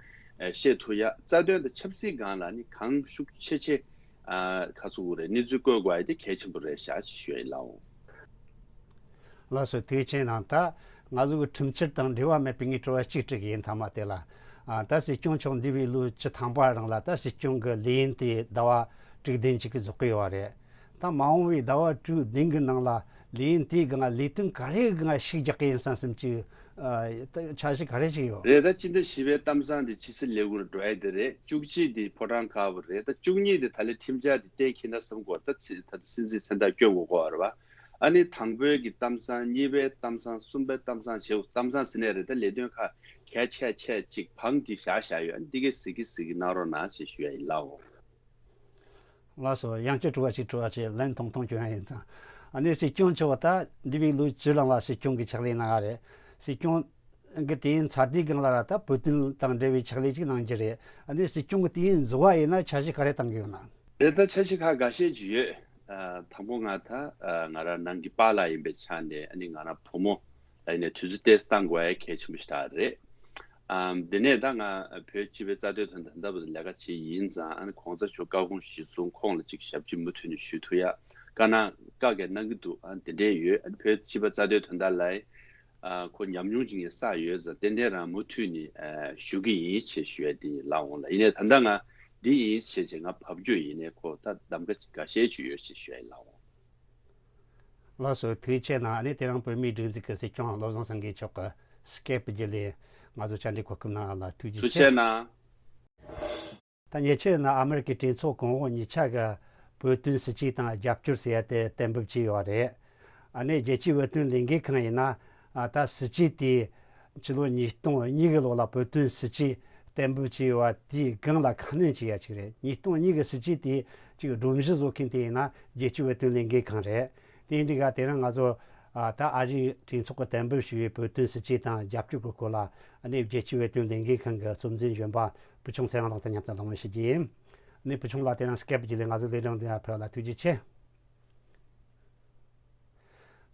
ཨ་ཤེས་ཐུབ་ཡ། རྩ་དོན་དང་ཆབ་སྲིད་སྒང་ལ་ནི་གང་ཤུགས་ཆེ་ཆེ་ཨ་ཁ་ཚུགས་རེད། གནས་ཚུལ་བཀོད་དགོས་ཡ་དེ་གལ་ཆེན་པོ་རེད་ཤག་ཅེས་ཞུ་ཡ་ཡིན། ལགས་འོང་། ལགས་སོ། ཐུགས་རྗེ་ཆེ་གནང་། ད་ང་ཚོ་གི་འཕྲུལ་འཁྱེར་དང་འབྲེལ་བ་མེད་པའི་ངས་དྲི་བ་གཅིག་དྲི་གི་ཡིན། མཐའ་མ་དེ་ལ། ཨ་ད་སྲིད་སྐྱོང་མཆོག་འདས་པའི་ལོའི་བཅུ་ཐམ་པ་རང་ལ་ད་སྲིད་སྐྱོང་གི་ལས་ཡུན་དེ་ཟླ་བ་དྲུག་བདུན་ཅིག་གི་རྫོགས་ཀྱི་ཡོད་རེད། ད་མ་འོངས་པའི་ཟླ་བ་དྲུག་བདུན་གྱི་ནང་ལ་ལས་ཡུན་དེའི་སྒང་ལས་དོན་ག་རེ་སྒང་ཤུགས་རྒྱག་གི་ཡིན་བསམ་བསམ་གྱི་ཨ་ད་འཆར་གཞི་ག་རེ་ཞིག་ཡོད་རེད། ད་སྤྱི་ཟླ་བཞི་པའི་གཏམ་བཟང་དེ་ཕྱི་སྲིད་ལས་ཁུངས་ལ་འགྲོ་ཡ་དེ་རེད། བཅུ་གཅིག་དེ་ཕོ་བྲང་དཀར་པོ་རེད། ད་བཅུ་གཉིས་དེ་ད་ལས་ཁྲིམས་འཆར་དེ་གཏན་འཁེལ་ན་བསམ་གྱི་ཡོད། ད་ཚེ་ད་ལྟ་སྲིད་འཛིན་མཚན་རྟགས་བསྐྱོན་དགོས་ཀྱི་རེད་བ། ཨ་ནི་དང་པོའི་གི་གཏམ་བཟང་། གཉིས་པའི་གཏམ་བཟང་། གསུམ་པའི་གཏམ་བཟང་བྱེད། གཏམ་བཟང་ཟེར་ནའི་རེད། ད་ལས་དོན་ཁག་གལ་ཆེ་ཆེ་ཅིག་བང་སྒྲིག་བཞག་བཞག་ཡོད། ཨ་ནི་འདི་གའི་གཟིགས་ཀྱི་གཟིགས་ཀྱི་གནང་རོགས་གནང་ཞེས་ཞུ་ཡ་ཡིན། ལགས་འོང་། ལགས་སོ། ཡང་བསྐྱར་དྲི་བ་ཞིག་དྲི་བ་ཞིག་ལན་ཐུང་ཐུང་བསྐྱོན་ཡ་ཡིན་ཙང་། ཨ་ནི་སྲིད་སྐྱོང་མཆོག་ད་འདས་པའི་ལོ་བཅུ་རིང་ལ་སྲིད་སྐྱོང་གི་ཕྱག་ལས་གནང་བ་རེད། སྲིད་སྐྱོང་གི་དུས་ཡུན་ཚར་དུས་སྒང་ལ་ར་ད་བོད་དོན་དང་འབྲེལ་བའི་ཕྱག་ལས་ཅིག་གནང་རྒྱུ་རེད། ཨ་ནི་སྲིད་སྐྱོང་གི་དུས་ཡུན་རྫོགས་པ་ཡིན་ན་འཆར་གཞི་ག་རེ་བཏང་གི་ཡོད་ན། རེད། ད་འཆར་གཞི་ཁག་འགའ་ཤས་ཅིག་ཡོད། ཨ་དང་པོ་ང་ད་ཨ་ང་རང་ནང་གི་པཱ་ལགས་ཡིན་པའི་ཆ་ནས། ཨ་ནི་ང་རང་བུ་མོ་ལ་ཡིན་ནའི་དུས་ཚོད་ཏོག་ཙམ་བཏང་དགོས་ཡ་གལ་ཆེན་པོ་ཞིག་ད་རེད། ཨམ་དེ་ནས་ད་ང་བོད་སྤྱི་པའི་རྩ་དོན་དོན་དག་ད་ལྟ་བར་དུ་ལས་ཀ་བྱེད་ཡིན་ཙང་། ཨ་ནི་གོང་ས་མཆོག་བཀའ་དགོངས་གཞིར་བཟུང་ཁོང་ལ་ཅིག་ཞབས་ཕྱི་མུ་མཐུད་ནས་ཞུ་ཐུབ་ཡ་བཀའ་གནང་བཀའ་གས་གནང་གི་འདུག་ཨ་དེ་འདྲས་ཡོད། ཨ་ནི་བོད་སྤྱི་པ་རྩ་དོན་དོན་དག་ལ་ཨ་ཁོ་ཉམས་མྱོང་ཅིག་ངས་བསགས་ཡོད་ཙང་ཏན་ཏན་རང་མུ་མཐུད་ནས་ཨ་ཞུ་གི་ཡིན་ཞེས་ཞུ་ཡ་འདི་ཡིན། ལགས་འོང་ལགས། ཡིན་ནའི་ད་ལྟ་ང་འདི་ཡིན་ཞེས་བྱས་ང་བབས་རྒྱུ་ཡིན་ནའི་ཁོ་ད་གདམ་ག་འགའ་ཤས་ཅིག་ཡོད་ཞེས་ཞུ་ཡ་ཡིན། ལགས་འོང་། ལགས་སོ། ཐུགས་རྗེ་ཆེ་གནང་། ཨ་ནི་དེ་རིང་བོད་མིའི་སྒྲིག་འཛུགས་ཀྱི་སྲིད་སྐྱོང་བློ་བཟང་སེང་གེ་མཆོག་གི་སྐེབ་བརྒྱུད་ལས་ང་ཚོ་བཅར་འདྲི་གོ་སྐབས་གནང་བ་ལ་ཐུགས་རྗེ་ཆེ། ཐུགས་རྗེ་ཆེ་གནང་། ད་ཉེ་ཆར་ན་ཨ་མེ་རི་ཀའི་གྲོས་ཚོགས་གོང་འོག་གཉིས་ཆ་གི་བོད་དོན་སྲིད་བྱུས་དང་རྒྱབ་སྐྱོར་ཟེར་ཡ་དེ་གཏན་འབེབས་བྱས་ཡོད་རེད། ཨ་ནི་རྒྱལ་སྤྱིའི་བོད་དོན་ལས་འགུལ་ཁང་ཡིན་ན། ཨ་ད་སྲིད་བྱུས་དེ་ཕྱི་ལོ་ཉིས་སྟོང་གཉིས་གི་ལོ་ལ་བོད་དོན་སྲིད་བྱུས་གཏན་འབེབས་བྱས་ཡོད་པ་དེའི་སྒང་ལ་ཁ་སྣོན་བྱེད་ཡ་ཅིག་རེད། ཉིས་སྟོང་གཉིས་གི་སྲིད་བྱུས་དེ་ཅིག་སྒྲོམ་གཞི་བཟོ་མཁན་དེ་ཡིན་ན་རྒྱལ་སྤྱིའི་བོད་དོན་ལས་འགུལ་ཁང་རེད། དེ་འདི་ག་དེ་རིང་ང་ཚོ་ཨ་ད་ཨ་རིའི་གྲོས་ཚོགས་ཀྱིས་གཏན་འབེབས་ཞུས་པའི་བོད་དོན་སྲིད་བྱུས་དང་རྒྱབ་སྐྱོར་གྱི་སྐོར་ལ། ཨ་ནི་རྒྱལ་སྤྱིའི་བོད་དོན་ལས་འགུལ་ཁང་གི་གཙོ་འཛིན་གཞོན་པ་བུ་ཆུང་ཚེ་རིང་ལགས་དང་མཉམ་དུ་གླེང་མོལ་ཞུ་རྒྱུ་ཡིན། ཨ་ནི་བུ་ཆུང་ལགས་དེ་རིང་སྐེབ་བརྒྱུད་ལས་ང་ཚོའི་ལས་རིམ་འདི་ཡར་ཕེབས་པ་ལ་ཐུགས་རྗེ་ཆེ།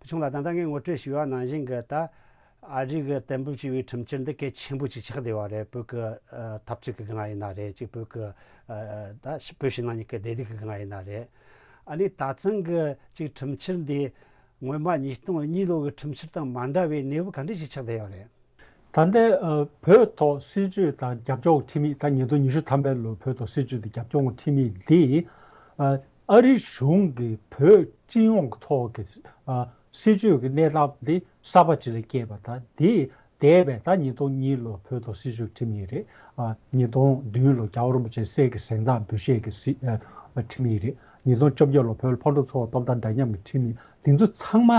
བུ་ཆུང་ལགས། ད་ལྟ་ངས་ངོ་སྤྲོད་ཞུས་པ་ནང་བཞིན་གྱི་ད་ཨ་རི་གིས་གཏན་འབེབས་བྱས་པའི་ཁྲིམས་འཆར་འདི་གལ་ཆེན་པོ་ཅིག་ཆགས་བསྡད་པ་རེད། བོད་ཀྱི་ཨ་འཐབ་རྩོད་ཀྱི་སྒང་ཡིན་ན་རེད། ཅིག་བོད་ཀྱི་ཨ་ད་བོད་ཕྱི་ནང་གཉིས་ཀྱི་བདེ་སྡུག་གི་སྒང་ཡིན་ན་རེད། ཨ་ནི་ད་ཐེངས་ཀྱི་ཅིག་ཁྲིམས་འཆར་འདི་སྔོན་མ་ཉིས་སྟོང་གཉིས་ལོ་གི་ཁྲིམས་འཆར་དང་མ་འདྲ་བའི་གནས་བབ་ག་འདྲ་ཞིག་ཆགས་བསྡད་ཡོད་རེད། ད་ལྟའི་ཨ་བོད་ཐོག་སྲིད་བྱུས་དང་རྒྱབ་སྐྱོར་ཁྲིམས་ཡིག་ད་ཉིས་སྟོང་ཉི་ཤུ་ཐམ་པའི་ལོ་བོད་ཐོག་སྲིད་བྱུས་དང་རྒྱབ་སྐྱོར་ཁྲིམས་ཡིག་འདི་ཨ་ཨ་རི་གཞུང་གིས་བོད་སྤྱི་ཡོངས་ཀྱི་ཐོག་གི་ཨ་སྲིད་བྱུས་ཀྱི་གནས་སྟངས་འདི་གསར་པ་ཅིག་ལ་བསྐྱལ་བ་དང་། འདི་འདས་པའི་ད་ཉིས་སྟོང་གཉིས་ལོ་བོད་ཐོག་སྲིད་བྱུས་ཁྲིམས་ཡིག་རེད། ཨ་ཉིས་སྟོང་བདུན་ལོ་རྒྱལ་བ་རིན་པོ་ཆེའི་སྲས་ཀྱི་གཟེངས་རྟགས་འབུལ་བཞེས་ཀྱི་སྲིད་ཨ་ཁྲིམས་ཡིག་རེད། ཉིས་སྟོང་བཅོ་བརྒྱད་ལོ་བོད་ལ་ཕོ་བྲང་ཚོགས་པ་སྟོབས་དང་འདྲ་མཉམ་གྱི་ཁྲིམས་ཡིག་འདི་ཚོ་ཚང་མ་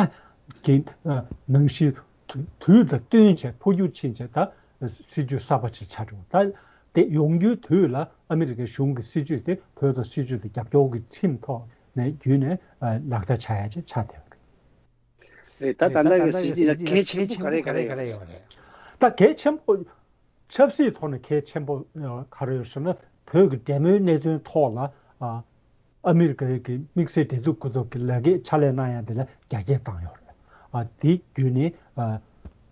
གི་ཨ་ནང་བཞིན་དུས་དང་བསྟུན་བྱས་འཕོ་འགྱུར་ཕྱིན་བྱས་ད་སྲིད་བྱུས་གསར་པ་ཅིག་ཆགས་འགྲོ། ད་དེ་ཡོང་རྒྱུའི་དུས་ལ་ཨ་མི་རི་ཀའི་གཞུང་གི་སྲིད་བྱུས་དེ་བོད་དང་སྲིད་བྱུས་དེ་རྒྱབ་སྐྱོར་གྱི་ཁྲིམས་ཐོག་ནས་བརྒྱུད་ནས་ཨ་ལག་བསྟར་བྱ་ཡ་ཅིག་ཆགས་བསྡད་པ་རེད། རེད། ད་ད་ལྟ་གི་སྲིད་བྱུས་ལ་གལ་ཆེན་པོ་ག་རེ་ག་རེ་ཡོད་རེད། ད་གལ་ཆེན་པོ་ཆབ་སྲིད་ཐོག་ནས་གལ་ཆེན་པོ་ག་རེ་ཡོད་ཟེར་ན། བོད་ཀྱི་འབྲེལ་མོལ་གནད་དོན་ཐོག་ལ་ཨ་ཨ་མི་རི་ཀའི་གི་དམིགས་བསལ་འབྲེལ་གཏུག་སྐུ་ཚབ་ཀྱི་ལས་ཀའི་ཕྱག་ལས་གནང་ཡ་དེ་ལ་རྒྱ་སྐྱེད་བཏང་ཡོད་རེད། ཨ་དེ་བརྒྱུད་ནས་ཨ་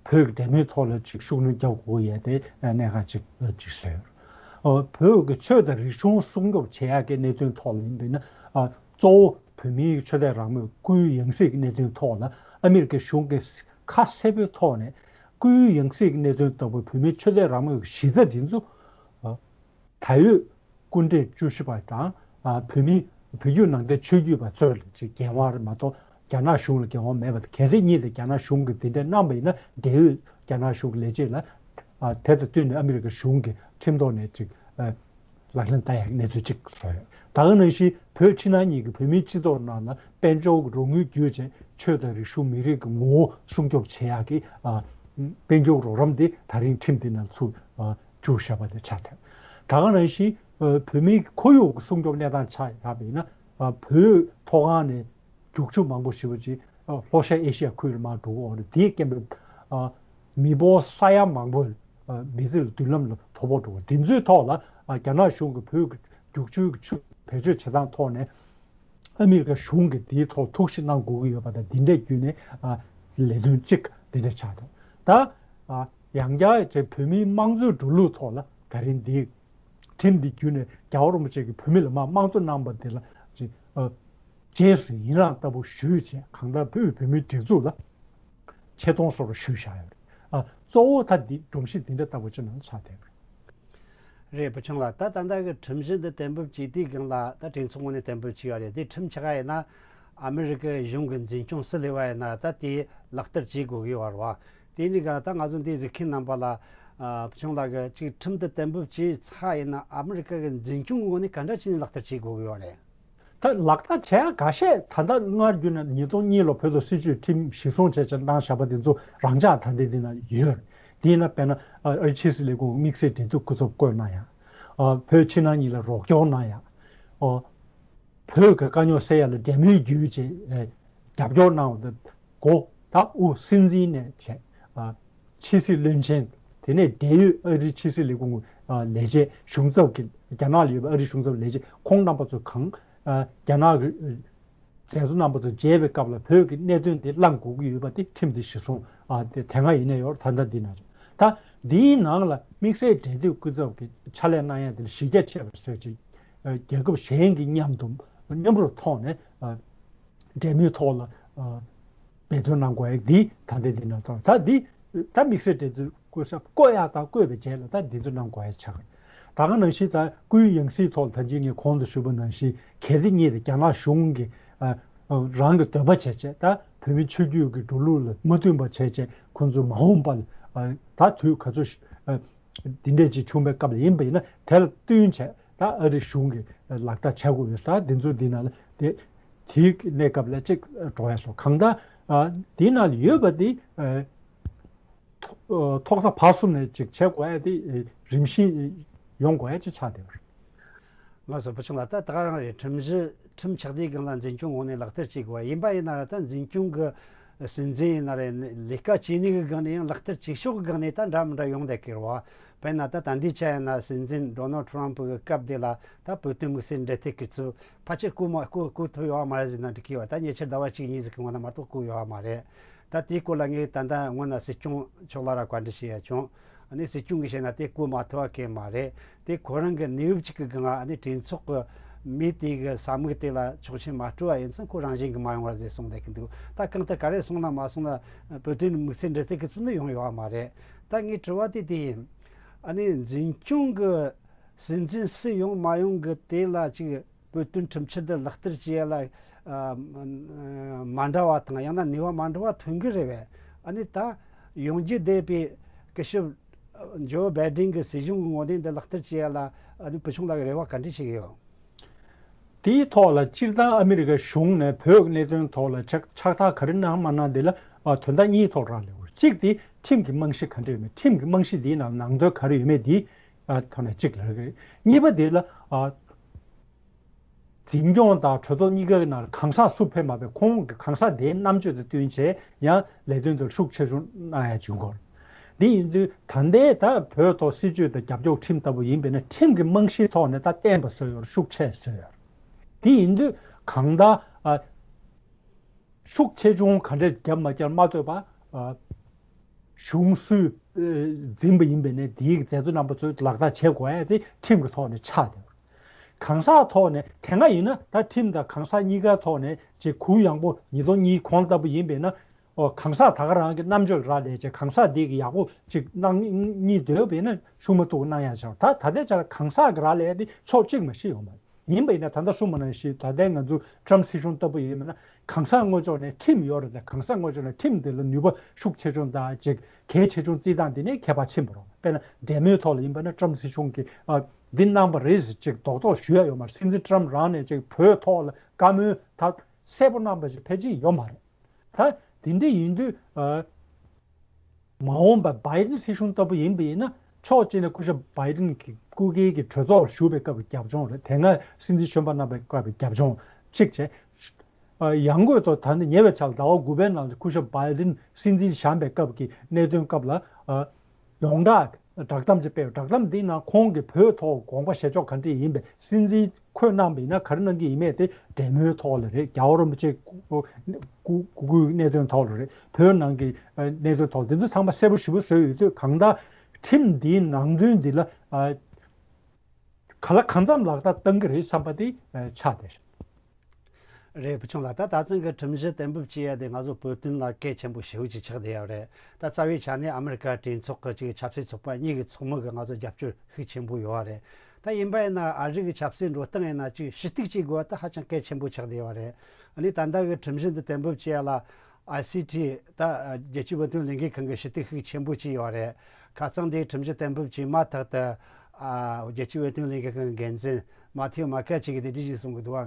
བོད་ཀྱི་འབྲེལ་མོལ་ཐོག་ལ་ཅིག་ཤུགས་སྣོན་རྒྱག་དགོས་ཡ་དེ་གནད་འགག་ཅིག་ཅིག་བཟོས་ཡོད་རེད། ཨ། བོད་ཀྱི་ཆོས་དང་རིག་གཞུང་སྲུང་སྐྱོབ་བྱེད་ཡག་གི་གནད་དོན་ཐོག་ལ་ཡིན་པས་ན། ཨ། གཙོ་བོ་བོད་མིའི་ཆོས་དད་རང་མོས་སྐུའི་ཡང་སྲིད་ཀྱི་གནད་དོན་ཐོག་ལ་ཨ་མི་རི་ཀའི་གཞུང་གིས་ཁ་གསལ་པོའི་ཐོག་ནས་སྐུའི་ཡང་སྲིད་ཀྱི་གནད་དོན་ལྟ་བུ་བོད་མིའི་ཆོས་དད་རང་མོས་ཀྱི་གཞི་རྩ་འདི་ཚོ། ཨ། ད་ཡོད་སྐུ་ཕྲེང་བཅུ་བཞི་པ་དང་། ཨ། བོད་མི་བོད་བརྒྱུད་ནང་བསྟན་ཆོས་བརྒྱུད་པ་ཚོ་ལ་ཅིག་འགན་དབང་རེད་མ་གཏོགས་རྒྱ་ནག་གཞུང་ལ་འགན་དབང་མེད་པ་དང་། གལ་སྲིད་ཉིད་དུ་རྒྱ་ནག་གཞུང་གིས་དེ་འདྲ་གནང་པ་ཡིན་ན། འབྲེལ་ཡོད་རྒྱ་ནག་གཞུང་གི་ལས་བྱེད་ལ། ཨ། དེ་དང་བསྟུན་ནས་ཨ་མི་རི་ཀ་གཞུང་གིས་ཁྲིམས་ཐོག་ནས་ཅིག་ཨ། ལག་ལེན་བསྟར་ཡག་གནས་ཚུལ་ཅིག་བཟོས་ཡོད། ད་ག་ནང་བཞིན་བོད་ཕྱི་ནང་གཉིས་ཀྱི་བོད་མིའི་སྤྱི་ཚོགས་ནང་ལ་དཔལ་འབྱོར་གྱི་རོགས་དངུལ་བརྒྱུད་བྱས་ཆོས་དང་རིག་གཞུང་མི་རིགས་ཀྱི་ངོ་བོ་སྲུང་སྐྱོབ་བྱེད་ཡག་གི། ཨ། དཔལ་འབྱོར་རོགས་རམ་དེ་ད་རིང་ཁྲིམས་འདི་ནང་ཚུད། ཨ། བཅུག་བཞག་པ་དེ་ཆགས་ཐལ། ད་ག་ནང་བཞིན། ཨ། བོད་མིའི་ཁོར་ཡུག་གི་སྲུང་སྐྱོབ་གནས་སྟངས་ཆ་བཞག་པ་ཡིན་ན། ཨ། བོད་མཐོ་སྒང་ནས་རྒྱུག་ཆུ་མང་པོ་ཞེ་པོ་ཅིག་ཨ། ལྷོ་ཤར་ཨེ་ཤི་ཡ་ཁུལ་ལ་མར་འགྲོ་གི་ཡོད་རེད། དེའི་རྐྱེན་པས། ཨ། མི་འབོར་ས་ཡ་མང་པོ། ཨ། མི་ཚེ་ལ་མདུན་ལམ་ལ་དོ་ཕོག་འགྲོ་བ་འདི་ཚོའི་ཐོག་ལ། ཨ། རྒྱ་ནག་གཞུང་གིས་བོད་ཀྱི་རྒྱུག་ཆུའི་ཆུ་བེད་སྤྱོད་བྱེད་སྟངས་ཐོག་ནས། ཨ་མི་རི་ཀ་གཞུང་གིས་དེའི་ཐོག་ཐུགས་ཞིབ་གནང་དགོས་ཀྱི་ཡོད་པ་དང་། འདི་འདྲ་བརྒྱུད་ནས། ཨ། ལས་དོན་གཅིག་འདི་འདྲ་ཆགས་འདུག་ད། ཨ། ཡང་བསྐྱར་བྱས་བོད་མིའི་དམངས་གཙོའི་འགྲོ་ལུགས་ཐོག་ལ་ད་རིང་འདི་ཁྲིམས་འདི་བརྒྱུད་ནས་རྒྱལ་བ་རིན་པོ་ཆེ་གིས་བོད་མི་ལ་མར་དམངས་གཙོ་གནང་པ་འདི་ལ་ཅིག་ཨ། རྗེས་སུ་ཡི་རང་ལྟ་བུ་ཞུས་བྱས། གང་ལྟར་བོད་བོད་མིའི་སྒྲིག་འཛུགས་ལ་ཆེ་མཐོང་སོགས་ཞུས་བཞག་ཡོད་རེད། ཨ། གཙོ་བོ་ད་འདི་སྒྲོམ་གཞི་འདི་འདྲ་ལྟ་བུ་ཅིག་ནང་ཆགས་བསྡད་ཡོད་རེད། རེད། བུ་ཆུང་ལགས། ད་ད་ལྟ་གི་ཁྲིམས་གཞི་འདི་གཏན་འབེབས་བྱས་དུས་སྒང་ལ། ད་གྲོས་ཚོགས་ངོས་ནས་གཏན་འབེབས་བྱས་ཡོད་རེད། དེ་ཁྲིམས་ཆགས་ཡིན་ན་ཨ་མི་རི་ཀའི་གཞུང་གི་འཛིན་སྐྱོང་སུ་སླེབས་པ་ཡིན་ན་ད་དེ་ལག་བསྟར་བྱེད་དགོས་ཀྱི་ཡོད་རེད་བ། དེ་ནི་ག་ད་ང་ཚོ་འདི་གཟིགས་མཁན་རྣམ་པ་ལ། ཨ། བུ་ཆུང་ལགས་ཀྱིས་ཅིག་ཁྲིམས་དེ་གཏན་འབེབས་བྱས་ཚར་ཡིན་ན་ཨ་མི་རི་ཀ་གི་འཛིན་སྐྱོང་གི་ངོས་ནས་ག་འདྲ་བྱས་ནས་ལག་བསྟར་བྱེད་དགོས་ཀྱི་ཡོད་རེད། ད་ལག་བསྟར་བྱེད་ཡ་འགའ་ཤས། ད་ལྟ་སྔར་བརྒྱུད་ནས་ཉིས་སྟོང་གཉིས་ལོ་བོད་དུ་སྲིད་བྱུས་ཁྲིམས་གཞིར་བཟུང་བྱས་བྱས་གནང་བཞག་པ་དེ་ཚོ་རང་འཇགས་ད་ལྟའི་འདི་ན་ཡོད་རེད། དེ་ཡིན་ན་དཔེར་ན། ཨ། ཨ་རིའི་ཕྱི་སྲིད་ལས་ཁུངས་དམིགས་བསལ་འབྲེལ་མཐུད་སྐུ་ཚབ་བསྐོས་གནང་ཡ། ཨ། བོད་ཕྱི་ནང་གཉིས་ལ་རོགས་སྐྱོར་གནང་ཡ། ཨ། བོད་ཀྱི་དཀའ་རྙོག་སེལ་ཡ་ལ་འབྲེལ་མོལ་བརྒྱུད་བྱས། ཨ། རྒྱབ་སྐྱོར་གནང་བ་དང་། འགོ་ད་དབུ་སྲིད་འཛིན་ནས་བྱས། ཨ། ཕྱི་སྲིད་བློན་ཆེན། དེ་ནས་འབྲེལ་ཡོད་ཨ་རིའི་ཕྱི་སྲིད་ལས་ཁུངས། ཨ། ལས་བྱེད་གཞུང་ཚབ་ཀྱི། རྒྱ་ནག་ལ་ཡོད་པའི་ཨ་རིའི་གཞུང་ཚབ་ལས་བྱེད་ཁོང་རྣམ་པ་ཚོ་གང་། ཨ། རྒྱ་ནག་གི་མཛད་གཙོ་རྣམ་པ་ཚོ་མཇལ་བའི་སྐབས་ལ་བོད་ཀྱི་གནད་དོན་དེ་གླེང་དགོས་ཀྱི་ཡོད་པ་དེ་ཁྲིམས་དེ་གཞིར་བཟུང་། ཨ། དེ་དེ་སྔ་ཡིན་ནའི་ཡོད་རེད། ད་ལྟ་འདི་ན་ཡོད། ད་འདིའི་ནང་ལ་དམིགས་བསལ་འབྲེལ་མཐུད་སྐུ་ཚབ་ཀྱི་ཕྱག་ལས་གནང་ཡ་དེ་ལ་གཞི་རྒྱ་ཆེ་བ་བཟོས་ཅིག་ཨ། རྒྱལ་ཁབ་གཞན་གྱི་མཉམ་དུ་མཉམ་རུབ་ཐོག་ནས། ཨ། འབྲེལ་མོལ་ཐོག་ལ། ཨ། འབད་བརྩོན་གནང་དགོས་ཡ་འདི་ད་ལྟའི་འདི་ན་ཐོག་ད་འདི་ད་དམིགས་བསལ་འབྲེལ་མཐུད་སྐུ་ཚབ་བསྐོ་ཡ་དང་བསྐོས་པའི་རྗེས་ལ་ད་འདི་ཚོ་གནང་དགོས་ཡ་ཆགས་རེད། ད་ག་ནང་བཞིན་ད་སྐུའི་ཡང་སྲིད་ཐོག་ལ་ད་གིན་ངས་གོང་དུ་ཞུས་པ་ནང་བཞིན་གལ་ཏེ་ངེས་རྒྱ་ནག་གཞུང་གིས། ཨ། རང་གི་འདོད་པ་བྱས་བྱས། ད་བོད་མི་ཆོས་བརྒྱུད་ཀྱི་འགྲོ་ལུགས་ལ་མ་བསྟུན་པ་བྱས་བྱས། ཁོང་ཚོ་མ་འོངས་པ་ལ། ཨ། ད་དུས་ག་ཚོད། ཨ། འདི་འདྲས་ཅིག་བྱུང་བའི་སྐབས་ལ་ཡིན་པ་ཡིན་ན། དེ་ལ་བསྟུན་བྱས་ད་ཨ་རི་གཞུང་གིས་ལག་བསྟར་བྱ་དགོས་ཡོད་ས། འདི་ཚོ་འདི་ནང་ལ་དེ་དེའི་གནས་སྐབས་ལ་ཅིག་འགྲོ་ཡ་སོགས། གང་ལྟར། ཨ། འདི་ནང་ལ་ཡོད་པ་འདི། ཨ། ཐོག་ཐོག་མཐའ་བར་གསུམ་ནས་ཅིག་བྱེད་དགོས་ཡ་དེ། ཨ། རིམ་བཞིན་ཡོང་དགོས་ཡ་ཅིག་ཆགས་བསྡད་པ་རེད། ལགས་སོ། བུ་ཆུང་ལགས། ད་ད་ག་རང་རེད། ཁྲིམས་གཞི། ཁྲིམས་ཆགས་དུས་སྒང་ལ་འཛིན་སྐྱོང་ངོས་ནས་ལག་བསྟར་བྱེད་དགོས་པ་ཡིན་པ་ཡིན་ན་ར། ད་འཛིན་སྐྱོང་གི་སྲིད་འཛིན་ཡིན་ན་རེད། ལས་ཀ་བྱེད་ནུས་ཀྱི་སྒང་ནས་ཡང་ལག་བསྟར་བྱེད་ཕྱོགས་ཀྱི་སྒང་ནས་ད་འདྲ་མི་འདྲ་ཡོང་བསྡད་ཀྱི་རེད་བ། དཔེར་ན་ད་ད་ལྟའི་ཆ་ཡིན་ན་སྲིད་འཛིན་ཌོ་ནལ་ཊམ་པ་གི་སྐབས་དེ་ལ་ད་བོད་དོན་དམིགས་བསལ་འབྲེལ་མཐུད་ཀྱི་ཚུལ་ཕལ་ཆེར་བསྐོ་མ་བསྐོ་བསྐོ་ཐུབ་ཡོད་མ་རེད་ཟེར་ན་འགྲིག་གི་ཡོད། ད་ཉེ་ཆར་ཟླ་བ་གཅིག་གཉིས་ཟིག་གི་སྔོན་ན་མ་གཏོགས་བསྐོ་ཡོད་མ་རེད། ད་དེའི་སྐོར་ལ་ངས་ད་ལྟ་སྔོན་ན་སྲིད་སྐྱོང་མཆོག་ལ་ར་བཀའ་འདྲི་བྱས་ཡ་བྱུང་། ཨ་ནི་སྲིད་སྐྱོང་གིས་བཤད་ན་དེ་བསྐོ་མ་ཐུབ་པ་གང་ཡང་མ་རེད། དེ་ཁོ་རང་གི་གནས་བབ་ཅིག་གི་སྒང་། ཨ་ནི་གྲོས་ཚོགས་ཀྱི་མི་དེ་གི་བསམ་མིག་དེ་ལ་ཆོག་མཆན་མ་སྤྲོད་པ་ཡིན་ཙང་ཁོ་རང་བཞིན་གྱིས་མ་ཡོང་བ་རེད་ཟེར་གསུངས་བསྡད་ཀྱི་འདུག་ད་གང་ལྟར་ག་རེ་སོང་ན་མ་སོང་ན་བོད་དོན་དམིགས་བསལ་འབྲེལ་མཐུད་ཀྱི་ཚུལ་ནི་ཡོང་ཡོད་པ་མ་རེད། ད་ངའི་དྲི་བ་དེ་དེ་ཡིན། ཨ་ནི་འཛིན་སྐྱོང་གི་སྲིད་འཛིན་སུ་ཡོང་མ་ཡོང་གི་དེ་ལ་ཅིག་བོད་དོན་ཁྲིམས་འཆར་འདི་ལག་བསྟར་བྱེད་ཡ་ལ། ཨ། མ་འདྲ་བ་དང་ཡང་ན་ནུས་པ་མ་འདྲ་བ་ཐོན་གི་རེད་པས། ཨ་ནི་ད་ཡོང་རྒྱུ་བསྡད་པའི་སྐུ་ཞབས་ཇོ་བྷའི་ཌེན་གི་སྲིད་གཞུང་གི་ངོས་ནས་འདི་ལག་བསྟར་བྱེད་ཡ་ལ། ཨ་ནི་བུ་ཆུང་ལགས་ཀྱི་རེ་བ་ག་འདྲ་ཞིག་ཡོད། དེའི་ཐོག་ལ་སྤྱིར་བཏང་ཨ་མི་རི་ཀའི་གཞུང་ནས་བོད་ཀྱི་གནད་དོན་ཐོག་ལ་ཕྱག་ཕྱག་རྟགས་ག་རེ་གནང་མ་གནང་དེ་ལ། ཨ། དོན་དག་གཉིས་ཐོག་རང་ལས་འོར། གཅིག་དེ་ཁྲིམས་ཀྱི་རྨང་གཞི་ག་འདྲ་ཡོད་མེད། ཁྲིམས་ཀྱི་རྨང་གཞི་འདིའི་ནང་ནང་དོན་ག་རེ་ཡོད་མེད་དེའི། ཨ། ཐོག་ནས་གཅིག་ལབ་ཀྱི་རེད། གཉིས་པ་དེ་ལ། ཨ། འཛིན་སྐྱོང་དང་གྲོས་ཚོགས་གཉིས་ཀའི་ནང་ལ་གང་ཟག་སུ་ཕེབས་མ་ཕེབས། ཁོང་གི་གང་ཟག་དེའི་རྣམ་དཔྱོད་དང་བསྟུན་བྱས་ཡང་ལས་དོན་དེར་ཤུགས་ཆེ་ཆུང་གནང་ཡ་བྱུང་གོ། འདི་ཡིན་དུས་ད་ལྟའི་ད་བོད་ཐོག་སྲིད་བྱུས་དང་རྒྱབ་སྐྱོར་ཁྲིམས་ལྟ་བུ་ཡིན་པས་ན་ཁྲིམས་ཀྱི་རྨང་གཞིའི་ཐོག་ནས་ད་བརྟན་པ་བཟོས་ཡོད་རེད། ཤུགས་ཆེ་བཟོས་ཡོད་རེད། འདི་ཡིན་དུས་གང་ལྟར། ཨ། ཤུགས་ཆེ་ཆུང་ག་འདྲས་བརྒྱབ་མ་བརྒྱབ་མ་ལྟོས་པར། ཨ། གཞུང་སུས་ཨེ་འཛིན་པ་ཡིན་པས་ན། དེའི་མཛད་གཙོ་རྣམ་པ་ཚོས་ལག་བསྟར་བྱེད་དགོས་ཡ་དེ་ཁྲིམས་ཀྱི་ཐོག་ནས་ཆགས་བསྡད་པ་རེད། གང་ཟག་ཐོག་ནས་དེ་སྔ་ཡིན་ན་ད་ཁྲིམས་དང་གང་ཟག་གཉིས་ཀའི་ཐོག་ནས་ཅིག་གུ་ཡངས་པོ་ཉིས་སྟོང་གཉིས་གོང་ལྟ་བུ་ཡིན་པས་ན། ཨོ་གང་ཟག་ད་ག་རང་གི་རྣམ་དཔྱོད་རག་ལས་ཀྱི་གང་ཟག་འདི་གི་ཡག་པོ་ཅིག་གནང་གཉིས་འདོད་པས་ན་ཤུགས་མ་ཐུག་གནང་ཡ་ཆགས། ད་ད་ལྟའི་ཆར་གང་ཟག་གི་རག་ལས་འདི་ཕྱོགས་གཅིག་མ་ཞིག་ཡོད་མ་རེད། ཡིན་པ་ཡིན་ན་ད་ལྟ་གསུངས་པ་ནང་བཞིན་ད་ལྟའི་ང་ཚོ་ཊམ་སྲིད་གཞུང་ལྟ་བུ་ཡིན་པ་ན་གང་ཟག་ངོས་ཕྱོགས་ནས་ཁྲིམས་ཡོད་རེད། ད་གང་ཟག་ངོས་ཕྱོགས་ནས་ཁྲིམས་དེ་ལ་ནུས་པ་ཤུགས་ཆེ་ཆུང་དང་ཅིག་གལ་ཆེ་ཆུང་བརྩི་སྟངས་འདི་ནས་ཁྱད་པར་ཕྱིན་པ་རེད། དཔེར་ན་འབྲེལ་མོལ་ཐོག་ལ་ཡིན་པ་ན་ཊམ་སྲིད་གཞུང་གིས་ཨ་འདི་གནང་པ་རེད་ཟེར་ཅིག་རྡོག་རྡོག་ཞུ་ཡ་ཡོད་མ་རེད། སྲིད་འཛིན་ཊམ་རང་ནས་ཅིག་བོད་ཐོག་ལ་བཀའ་མོལ་ད་གསལ་པོ་གནང་པ་ཞིག་ཕལ་ཆེར་ཡོད་མ་རེད། ད་དེ་འདྲ་ཡིན་དུས་ཨ། མ་འོངས་པ་བྷའི་ཌེན་སྲིད་གཞུང་ལྟ་བུ་ཡིན་པ་ཡིན་ན་ཕྱོགས་གཅིག་ནས་སྐུ་ཞབས་བྷའི་ཌེན་གྱི་སྐུ་སྒེར་གྱི་གྲོས་ཚོགས་ལ་ཞུགས་པའི་སྐབས་ཀྱི་རྒྱབ་ལྗོངས་རེད། དེ་སྔ་སྲིད་འཛིན་གཞོན་པ་གནང་པའི་སྐབས་ཀྱི་རྒྱབ་ལྗོངས་གཅིག་བྱས། ཨ་ཡང་སྒོས་ཐོག་ད་ནི་ཉེ་བའི་ཆར་ཟླ་བ་དགུ་པའི་ནང་ལ་སྐུ་ཞབས་བྷའི་ཌེན་སྲིད་འཛིན་བཞེངས་པའི་སྐབས་ཀྱི་གནད་དོན་སྐབས་ལ་ཨ་ཡོངས་གྲགས་བསྒྲགས་གཏམ་ཅིག་སྤེལ། བསྒྲགས་གཏམ་འདིའི་ནང་ཁོང་གིས་བོད་ཐོག་དགོངས་པ་བཞེས་ཕྱོགས་ག་འདྲ་ཡིན་པས་སྲིད་འཛིན་ཁོས་གནང་པ་ཡིན་ན་ག་རེ་གནང་གི་ཡིན་མེད་དེ་འབྲེལ་མོལ་ཐོག་ལ་རེད། རྒྱལ་བ་རིན་པོ་ཆེ་སྐུ་སྐུ་སྐུའི་གནད་དོན་ཐོག་ལ་རེད། བོད་ནང་གི་ཨ་གནད་དོན་ཐོག་འདི་ཚོ་ཚང་མ་གསལ་པོ་ཞེ་པོ་བཟོས་ཡོད་དུས་གང་ལྟར་ཁྲིམས་འདིའི་ནང་དོན་འདི་ལ་ཨ་ག་ལ་གང་འཚམ་ལག་བསྟར་བཏང་གི་རེད་བསམ་པ་དེ་ཨ་ཆགས་བསྡད་རེད། རེད། བུ་ཆུང་ལགས། ད་ད་ཐེངས་ཀྱི་ཁྲིམས་གཞི་གཏན་འབེབས་བྱས་ཡ་དེ་ང་ཚོ་བོད་དོན་ལ་གལ་ཆེན་པོ་ཞེ་པོ་ཅིག་ཆགས་བསྡད་ཡོད་རེད། ད་རྩ་བའི་ཆ་ནས་ཨ་མི་རི་ཀ་གྲོས་ཚོགས་ཀྱི་ཅིག་ཆབ་སྲིད་ཚོགས་པ་གཉིས་ཀྱི་ཚོགས་མི་གིས་ང་ཚོ་རྒྱབ་སྐྱོར་ཤུགས་ཆེན་པོ་ཡོད་རེད། ད་ཡིན་པ་ཡིན་ན་ཨ་རི་གི་ཆབ་སྲིད་འགྲོ་སྟངས་ཡིན་ན་ཅིག་ཞུ་གཏུག་བྱེད་དགོས་པ་ད་ཧ་ཅང་གལ་ཆེན་པོ་ཆགས་བསྡད་ཡོད་རེད། ཨ་ནི་ད་ལྟ་གི་ཁྲིམས་གཞི་འདི་གཏན་འབེབས་བྱས་ཡ་ལ་ཨའི་སི་ཊི་ད་རྒྱལ་སྤྱིའི་བོད་དོན་ལས་འགུལ་ཁང་གིས་ཞུ་གཏུག་ཤུགས་ཆེན་པོ་བྱས་ཡོད་རེད། ཁ་སང་དེའི་ཁྲིམས་གཞི་གཏན་འབེབས་བྱས་མ་ཐག་ཏུ་ཨ་རྒྱལ་སྤྱིའི་བོད་དོན་ལས་འགུལ་ཁང་གི་འགན་འཛིན་མ་ཐེའུ་མ་ཁ་ཆེ་གིས་དེ་འདྲ་ཞིག་གསུང་གི་འདུག་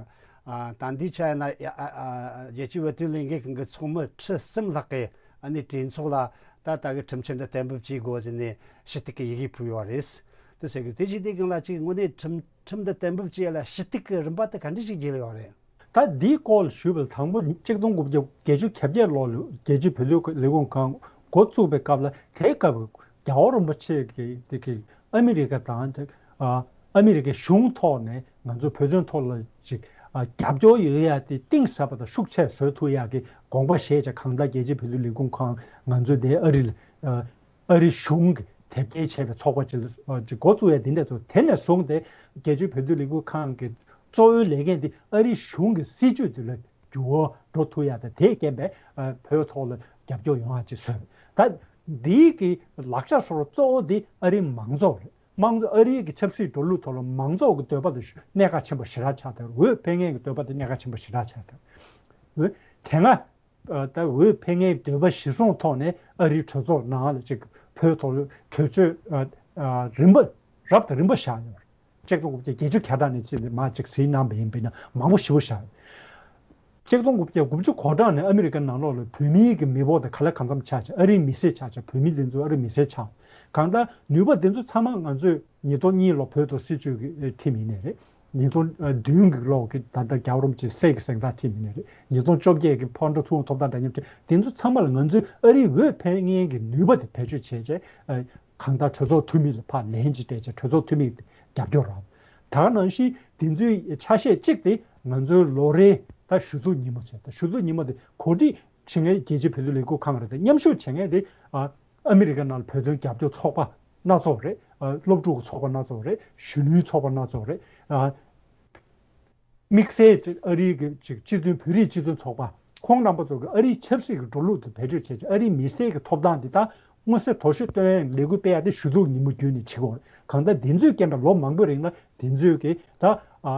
ཨ། ད་འདི་ཆ་ཡིན་ན་ཡ་ཨ་ཨ་རྒྱལ་སྤྱིའི་བོད་དོན་ལས་འགུལ་ཁང་གི་ཚོགས་མི་ཁྲི་གསུམ་ལྷག་གིས་ཨ་ནི་གྲོས་ཚོགས་ལ་ད་ལྟ་གི་ཁྲིམས་འཆར་འདི་གཏན་འབེབས་བྱེད་དགོས་ཟེར་ནས་ཞུ་གཏུག་གི་ཡི་གེ་ཕུལ་ཡོད་རེད། དེ་ཟེར་གི་དེ་བཞིན་དེ་སྒང་ལ་ཅིག་དངོས་གནས་ཁྲིམས་ཁྲིམས་འདི་གཏན་འབེབས་བྱེད་ཡ་ལ་ཞུ་གཏུག་གི་རིམ་པ་དེ་ག་འདྲ་ཞིག་བརྒྱུད་ཡོད་རེད། ད་འདིའི་སྐོར་ལ་ཞུས་པ་ལ་དང་པོ་གཅིག་སྟོང་དགུ་བརྒྱ་བརྒྱད་ཅུ་གྱ་བརྒྱད་ལོ་ལ་རྒྱལ་སྤྱིའི་བོད་དོན་ལས་ཁུངས་ཁང་འགོ་བཙུགས་པའི་སྐབས་ལ་དེའི་སྐབས་རྒྱལ་བ་རིན་པོ་ཆེ་གིས་དེ་གི་ཨ་མི་རི་ཀ་དང་དེ་ཨ་ཨ་མི་རི་ཀའི་གཞུང་ཐོག་ནས་ང་ཚོ་བོད་དོན་ཐོག་ལ་ཅིག་ཨ་རྒྱབ་སྐྱོར་ཡོད་ཡ་དེ་གཏིང་ཟབ་པ་དང་ཤུགས་ཆེ་བཟོ་ཐུབ་ཡ་གི་དགོངས་པ་བཞེས་བྱས། གང་ལྟར་རྒྱལ་སྤྱིའི་བོད་དོན་ལས་ཁུངས་ཁང་ང་ཚོ་དེ་ཨ་རི་ལ་ཨ་ཨ་རིའི་གཞུང་གིས་དེབ་སྐྱེལ་བྱས་པའི་ཚོགས་པ་ཅིག་ལ་ཨ་ཅིག་འགོ་བཙུགས་ཡ་དེ་འདྲ་ཚོ། དེ་ནས་བཟུང་སྟེ་རྒྱལ་སྤྱིའི་བོད་དོན་ལས་འགུལ་ཁང་གི་གཙོ་བོའི་ལས་འགན་དེ་ཨ་རིའི་གཞུང་གི་སྲིད་ཇུས་དེ་ལ་འགྱུར་བ་འགྲོ་ཐུབ་ཡ་དང་། དེས་རྐྱེན་པས་ཨ་བོད་ཐོག་ལ་རྒྱབ་སྐྱོར་ཡོང་བ་ཅིག་བཟོས། ད་འདིའི་གི་ལག་ཆ་སོ་སོ་གཙོ་བོ་དེ་ཨ་རིའི་མང་གཙོ་རེད། མང་གཙོ་ཨ་རིའི་གི་ཆབ་སྲིད་འགྲོ་ལུགས་ཐོག་ལ་མང་གཙོ་གི་འདོད་པ་དེ་གནད་འགག་ཆེན་པོ་ཞེ་དྲག་ཆགས་ཐལ། འོས་འཕེན་མཁན་གྱི་འདོད་པ་དེ་གནད་འགག་ཆེན་པོ་ཞེ་དྲག་ཆགས་ཐལ། འོས་དེ་སྔ་ཨ་ད་འོས་འཕེན་མཁན་འདོད་པ་གཞིར་བཟུང་ཐོག་ནས་ཨ་རིའི་གྲོས་ཚོགས་ནང་ལ་ཅིག་བོད་ཐོག་ལ་གྲོས་ཆོད་ཨ་ཨ་རིམ་པ་རབ་དང་རིམ་པ་བཞག་ཡོད་རེད། ཆིག་སྟོང་དགུ་བརྒྱ་བརྒྱད་ཅུ་གྱ་གྲངས་ནས་ཅིག་མར་ཅིག་གཟིགས་གནང་པ་ཡིན་པས་ན་མང་པོ་ཞེ་པོ་བཞག་ཡོད། ཆིག་སྟོང་དགུ་བརྒྱ་དགུ་བཅུ་གོ་གྲངས་ནས་ཨ་མི་རི་ཀ་ནང་ལོགས་ལ་བོད་མིའི་གི་མི་འབོར་དེ་ག་ལ་གང་འཚམ་ཆགས་ཆགས། ཨ་རིའི་མི་སེར་ཆགས་ཆགས། བོད་མི་དེ་ཚོ་ཨ་རིའི་མི་སེར་ཆགས། གང་ལྟར་ནུས་པ་དེ་ཚོ་ཚང་མ་ང་ཚོས་ཉིས་སྟོང་གཉིས་ལོ་བོད་ཐོག་སྲིད་བྱུས་ཀྱི་ཁྲིམས་ཡིན་ནའི་རེད། ཉིས་སྟོང་བདུན་གྱི་ལོ་གི་ད་ལྟ་རྒྱལ་བ་རིན་པོ་ཆེའི་སྲས་ཀྱི་གཟེངས་རྟགས་ཁྲིམས་ཡིན་ནའི་རེད། ཉིས་སྟོང་བཅོ་བརྒྱད་ཀྱི་ཕོ་བྲང་ཚུར་འོང་ཐོབ་ཐང་འདྲ་མཉམ་ཁྲིམས། དེ་ཚོ་ཚང་མ་ལ་ང་ཚོས་ཨ་རིའི་འོས་འཕེན་མཁན་གྱི་ནུས་པ་དེ་བེད་སྤྱོད་བྱས་བྱས་ཨ་གང་ལྟར་གྲོས་ཚོགས་འཐུས་མི་ལ་ཕར་ལན་ཅིག་སྤྲད་བྱས་གྲོས་ཚོགས་འཐུས་མི་རྒྱབ་སྐྱོར་རག། ད་ག་ནང་བཞིན་དེ་ཚོའི་ཆ་ཤས་གཅིག་དེ་ང་ཚོའི་ལོ་རེའི་ད་ཞུ་གཏུག་ཉིན་མོ་ཟེར། ད་ཞུ་གཏུག་ཉིན་མོ་དེ་གོ་སྒྲིག་བྱེད་མཁན་རྒྱལ་སྤྱིའི་བོད་དོན་ལས་འགུལ་ཁང་རེད། དེ་མཉམ་ཞུགས་བྱེད་མཁན་དེ་ཨ་ཨ་མི་རི་ཀ་ནང་ལ་བོད་དོན་རྒྱབ་སྐྱོར་ཚོགས་པ་སྣ་ཚོགས་རེད། ཨ་སློབ་ཕྲུག་གི་ཚོགས་པ་སྣ་ཚོགས་རེད། གཞོན་ནུའི་ཚོགས་པ་སྣ་ཚོགས་རེད། ཨ་དམིགས་བསལ་ཨ་རིའི་གི་ཅིག་སྤྱི་མཐུན་བོད་རིགས་སྤྱི་མཐུན་ཚོགས་པ་ཁོང་རྣམ་པ་ཚོ་གི་ཨ་རིའི་ཆབ་སྲིད་ཀྱི་འགྲོ་ལུགས་དེ་བེད་སྤྱོད་བྱས་བྱས་ཨ་རིའི་མི་སེར་གྱི་ཐོབ་ཐང་འདི་དག་མངོན་གསལ་དོད་ཤོས་སྟོན་ཡས་ལས་འགུལ་སྤེལ་ཡ་དེ་ཞུ་གཏུག་ཉིན་མོ་བརྒྱུད་ནས་བྱེད་དགོས་རེད། གང་ལྟར་དེ་ཚོའི་རྐྱེན་པས་ལོ་མང་པོའི་རིང་ལ་དེ་ཚོའི་གི་ད་ཨ་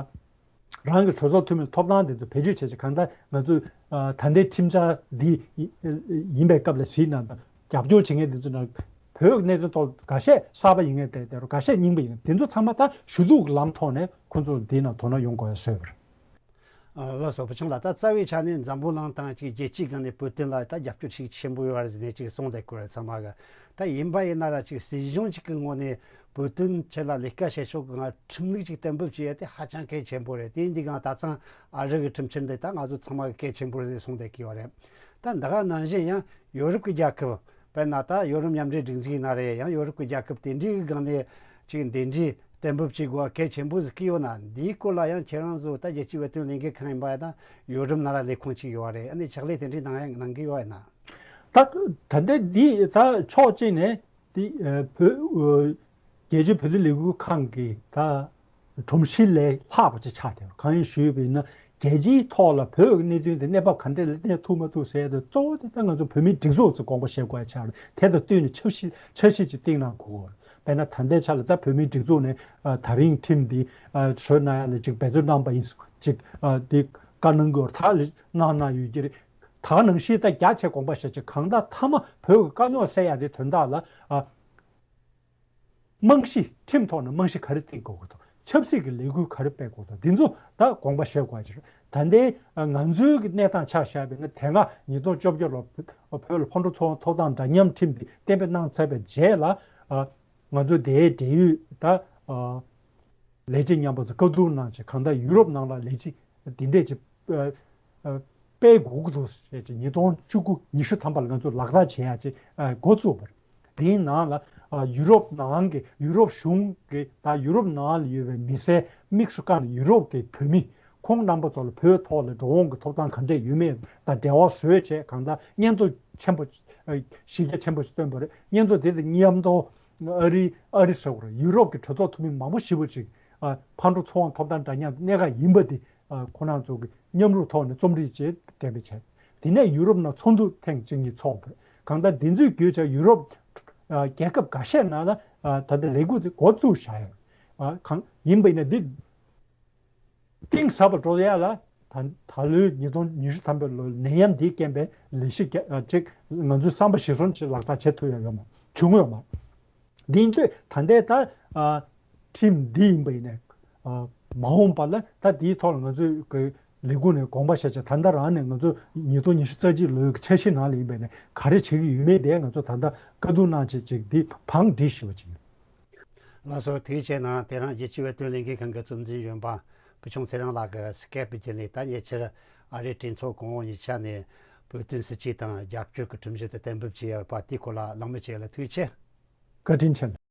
རང་གི་གྲོས་ཚོགས་འཐུས་མི་ཐོབ་ཐང་དེ་ཚོ་བེད་སྤྱོད་བྱས་བྱས། གང་ལྟར་ང་ཚོས་ཨ་ད་ལྟའི་ཁྲིམས་འཆར་འདི་ཡིན་པའི་སྐབས་ལ་གཟིགས་ན་རྒྱབ་སྐྱོར་བྱེད་མཁན་དེ་ཚོ་ནང་བོད་ཀྱི་གནད་དོན་ཐོག་འགའ་ཤས་གསར་པ་ཡིན་མཁན་དེ་དེ་རུ་འགའ་ཤས་རྙིང་པ་ཡིན་མཁན་དེ་ཚོ་ཚང་མ་ད་ཞུ་གཏུག་གི་ལམ་ཐོག་ནས་ཁོང་ཚོ་འདི་ནང་དོ་སྣང་ཡོང་དགོས་ཡ་བཟོས་པ་རེད། ཨ་ལགས་སོ། བུ་ཆུང་ལགས། ད་རྩ་བའི་ཆ་ནས་འཛམ་བུ་གླིང་དང་ཅིག་རྒྱལ་སྤྱིའི་སྒང་ནས་བོད་དོན་ལ་ད་རྒྱབ་སྐྱོར་ཤུགས་ཆེན་པོ་ཡོད་རེད་ཟེར་ནས་ཅིག་གསུངས་བསྡད་ཀྱི་ཡོད་རེད། ཚང་མ་གི་ད་ཡིན་པ་ཡིན་ན་ར་ཅིག་སྲིད་གཞུང་གཅིག་གི་ངོས་ནས་བོད་དོན་ཆེད་ལ་ལས་ཀ་བྱེད་ཕྱོགས་ཀྱི་ཁྲིམས་ལུགས་ཅིག་གཏན་འབེབས་བྱེད་ཡ་དེ་ཧ་ཅང་གལ་ཆེན་པོ་རེད། དེ་ཡིན་དུས་གང་ད་ཚང་ཨ་རི་གི་ཁྲིམས་འཆར་འདི་ད་ང་ཚོ་ཚང་མ་གི་གལ་ཆེན་པོ་རེད་ཟེར་གསུངས་བསྡད་ཀྱི་ཡོད་རེད། ད་འདི་ག་ནང་བཞིན་ཡང་ཡོ་རོབ་ཀྱི་རྒྱལ་ཁབ་དཔེར་ན་ད་ཡོ་རོབ་མཉམ་འབྲེལ་སྒྲིག་འཛུགས་ཡིན་ན་རེད། ཡང་ཡོ་རོབ་ཀྱི་རྒྱལ་ཁབ་དེ་འདྲའི་སྒང་ནས་ཅིག་འདི་འདྲའི་གཏན་འབེབས་བྱེད་དགོས་གལ་ཆེན་པོ་ཟིག་གི་ཡོད་ན། འདིའི་སྐོར་ལ་ཡང་ཁྱེད་རང་ཚོ་ད་རྒྱལ་སྤྱིའི་བོད་དོན་ལས་འགུལ་ཁང་ཡིན་པ་ཡང་ད་ཡོ་རོབ་ནང་ལ་ལས་ཁུངས་ཅིག་ཡོད་རེད། ཨ་ནི་ཕྱག་ལས་དེ་འདྲའི་གནང་ཡ་གནང་གི་ཡོད་ཡིན་ན། ད་ད་ལྟ་འདི་ད་ཕྱོགས་གཅིག་ནས་འདི་ཨ་བོད་ཨ་རྒྱལ་སྤྱིའི་བོད་དོན་ལས་འགུལ་ཁང་གི་ད་སྒྲོམ་གཞི་ལས་ལྷག་པ་ཅིག་ཆགས་བསྡད་པ། གང་ཡིན་ཞུས་པ་ཡིན་ན། རྒྱལ་སྤྱིའི་ཐོག་ལ་བོད་ཀྱི་གནད་དོན་དེ་གནས་བབ་ག་འདྲ་ལ་གནས་ཐུབ་མ་ཐུབ་ཟེར་ཡ་དེ་གཙོ་བོ་དེ་ད་ང་ཚོ་བོད་མིའི་སྒྲིག་འཛུགས་ཚོ་དགོངས་པ་བཞེས་དགོས་ཡ་ཆགས་རེད། དེ་དང་བསྟུན་ནས་འཆར་གཞི་འཆར་གཞི་ཅིག་བཏིང་གནང་དགོས། དཔེར་ན་ད་ལྟའི་ཆ་ལ་ད་བོད་མིའི་སྒྲིག་འཛུགས་ནས་ཨ་དེ་རིང་ཁྲིམས་འདི་ཨ་བཟོས་གནང་ཡ་ལ་ཅིག་འབད་བརྩོན་གནང་པ་ཡིན། ཅིག་ཨ་འདི་བཀའ་གནང་དགོས་ད་ལ་གནང་གནང་ཡོད་ཀྱི་རེད། ད་ནང་བཞིན་ད་རྒྱ་ཆེ་དགོངས་པ་བཞེས་ཅིག་གང་ལྟར་མཐའ་མ་བོད་ཀྱི་དཀའ་རྙོག་སེལ་ཡ་དེ་དོན་དག་ལ་ཨ་རྨང་གཞི། ཁྲིམས་ཐོག་ནས་རྨང་གཞི་ག་རེ་བཏིང་དགོས་ཀྱི་འདུག་ཆབ་སྲིད་ཀྱི་ལས་འགུལ་ག་རེ་སྤེལ་དགོས་འདུག་འདི་ཚོ་ད་དགོངས་པ་བཞེས་དགོས་ཀྱི་རེད། ད་ལྟའི་ང་ཚོའི་གི་གནས་སྟངས་ཆ་བཞག་པ་ཡིན་ན། དེ་སྔ་ཉིས་སྟོང་བཅོ་བརྒྱད་ལོར་བོད་ལ་ཕར་འགྲོ་ཚུར་འོང་ཐོབ་ཐང་འདྲ་མཉམ་ཁྲིམས་འདི་གཏན་འབེབས་གནང་ཚར་བའི་རྗེས་ལ། ཨ་ང་ཚོ་དེའི་འབྲེལ་ཡོད་ད་ཨ་ལས་བྱེད་མཉམ་པ་ཚོ་བཀའ་བསྡུར་གནང་བྱས། གང་ལྟར་ཡུ་རོབ་ནང་ལ་ལས་བྱེད་འདི་འདྲས་ཀྱི་ཨ་ཨ་སྤེལ་དགོས་ཀྱི་འདུག་ཟེར་བྱས། ཉིས་སྟོང་བཅུ་དགུ་ཉི་ཤུ་ཐམ་པ་ལ་ང་ཚོ་ལག་བསྟར་བྱེད་ཡ་ཅིག་ཨ་འགོ་བཙུགས་པ་རེད། དེའི་ནང་ལ་ཨ་ཡུ་རོབ་ནང་གི་ཡུ་རོབ་གཞུང་གི་ད་ཡུ་རོབ་ནང་ལ་ཡོད་པའི་མི་སེར་དམིགས་སུ་བཀར་ནས་ཡུ་རོབ་ཀྱི་བོད་མི་ཁོང་རྣམ་པ་ཚོ་ལ་བོད་ཐོག་ལ་འགྲོ་འོང་གི་ཐོབ་ཐང་ག་འདྲས་ཡོད་མེད་དང་འབྲེལ་བ་བཟོས་བྱས། གང་ལྟར་སྙན་ཐོ་ཆེན་པོ་ཨ་གཞི་རྒྱ་ཆེན་པོ་ཞིག་བཏོན་པ་རེད། སྙན་ཐོ་དེ་དང་མཉམ་དུ་ཨ་རི་ཨ་རི་ཟེར་དགོས་རེད། ཡུ་རོབ་ཀྱི་གྲོས་ཚོགས་འཐུས་མི་མང་པོ་ཞེ་པོ་ཅིག་ཨ་ཕར་འགྲོ་ཚུར་འོང་ཐོབ་ཐང་འདྲ་མཉམ་གནད་འགག་ཡིན་པ་དེ་ཨ་ཁོ་རང་ཚོ་གི་མཉམ་རུབ་ཐོག་ནས་རྩོམ་སྒྲིག་བྱས་འགྲེམས་སྤེལ་བྱས། དེ་ནས་ཡུ་རོབ་ནང་ཚོགས་འདུ་ཐེངས་གཅིག་གཉིས་ཚོགས་པ་རེད། གང་ལྟར་འདི་ཚོའི་བརྒྱུད་བྱས་ཡུ་རོབ་ཨ་རྒྱལ་ཁབ་འགའ་ཤས་ནང་ལ་ཨ་ད་ལྟ་ལས་འགུལ་དེ་འགོ་བཙུགས་བཞག་ཡོད། ཨ་གང་ཡིན་པ་ཡིན་ན་འདི་གཏིང་ཟབ་པ་འགྲོ་ཡ་ལ་ད་ད་ལོའི་ཉིས་སྟོང་ཉི་ཤུ་ཐམ་པའི་ལོ་ནད་ཡམས་འདིའི་རྐྱེན་པས་ལས་གཞི་རྒྱ་ཨ་ཅིག་ང་ཚོས་བསམ་པ་བཞིན་བཟོ་འདྲ་ཅིག་ལག་བསྟར་བྱེད་ཐུབ་ཡ་ཡོད་མ་བྱུང་ཡོད་མ་རེད། འདིའི་མཐུད་ད་ལྟའི་ད་ཨ་ཁྲིམས་འདི་ཡིན་པ་ཡིན་ནའི་ཨ་མ་འོངས་པ་ལ་ད་འདིའི་ཐོག་ལ་ང་ཚོས་ཀྱི་ལས་འགུལ་ནས་དགོངས་པ་བཞེས་བྱས། ད་ལྟ་རང་ནས་ང་ཚོ་ཉིས་སྟོང་ཉི་ཤུ་རྩ་གཅིག་ལོའི་འཆར་གཞི་ནང་ལ་ཡིན་པ་ཡིན་ནའི་ག་རེ་བྱེད་ཀྱི་ཡོད་མེད་དེ་ང་ཚོ་ད་ལྟ་བཀའ་བསྡུར་གནང་བྱས་ཅིག་འདི་བང་སྒྲིག་ཞུ་བ་ཅིག་ཡིན། ལགས་སོ། དེའི་རྗེས་ནང་དེ་རིང་རྒྱལ་སྤྱིའི་བོད་དོན་ལས་འགུལ་ཁང་གི་གཙོ་འཛིན་གཞོན་པ་བུ་ཆུང་ཚེ་རིང་ལགས་ཀྱིས་སི་ཀེབ་བརྒྱུད་ནས་ད་ཉེ་ཆར་ཨ་རིའི་གྲོས་ཚོགས་གོང་འོག་གཉིས་ཆ་ནས་བོད་དོན་སྲིད་བྱུས་དང་རྒྱབ་སྐྱོར་གྱི་ཁྲིམས་གཞི་དེ་གཏན་འབེབས་བྱས་ཡོད་པ་དེའི་སྐོར་ལ་གླེང་མོལ་བྱས་ལ་ཐུགས་རྗེ་ཆེ། བཀའ་དྲིན་ཆེ།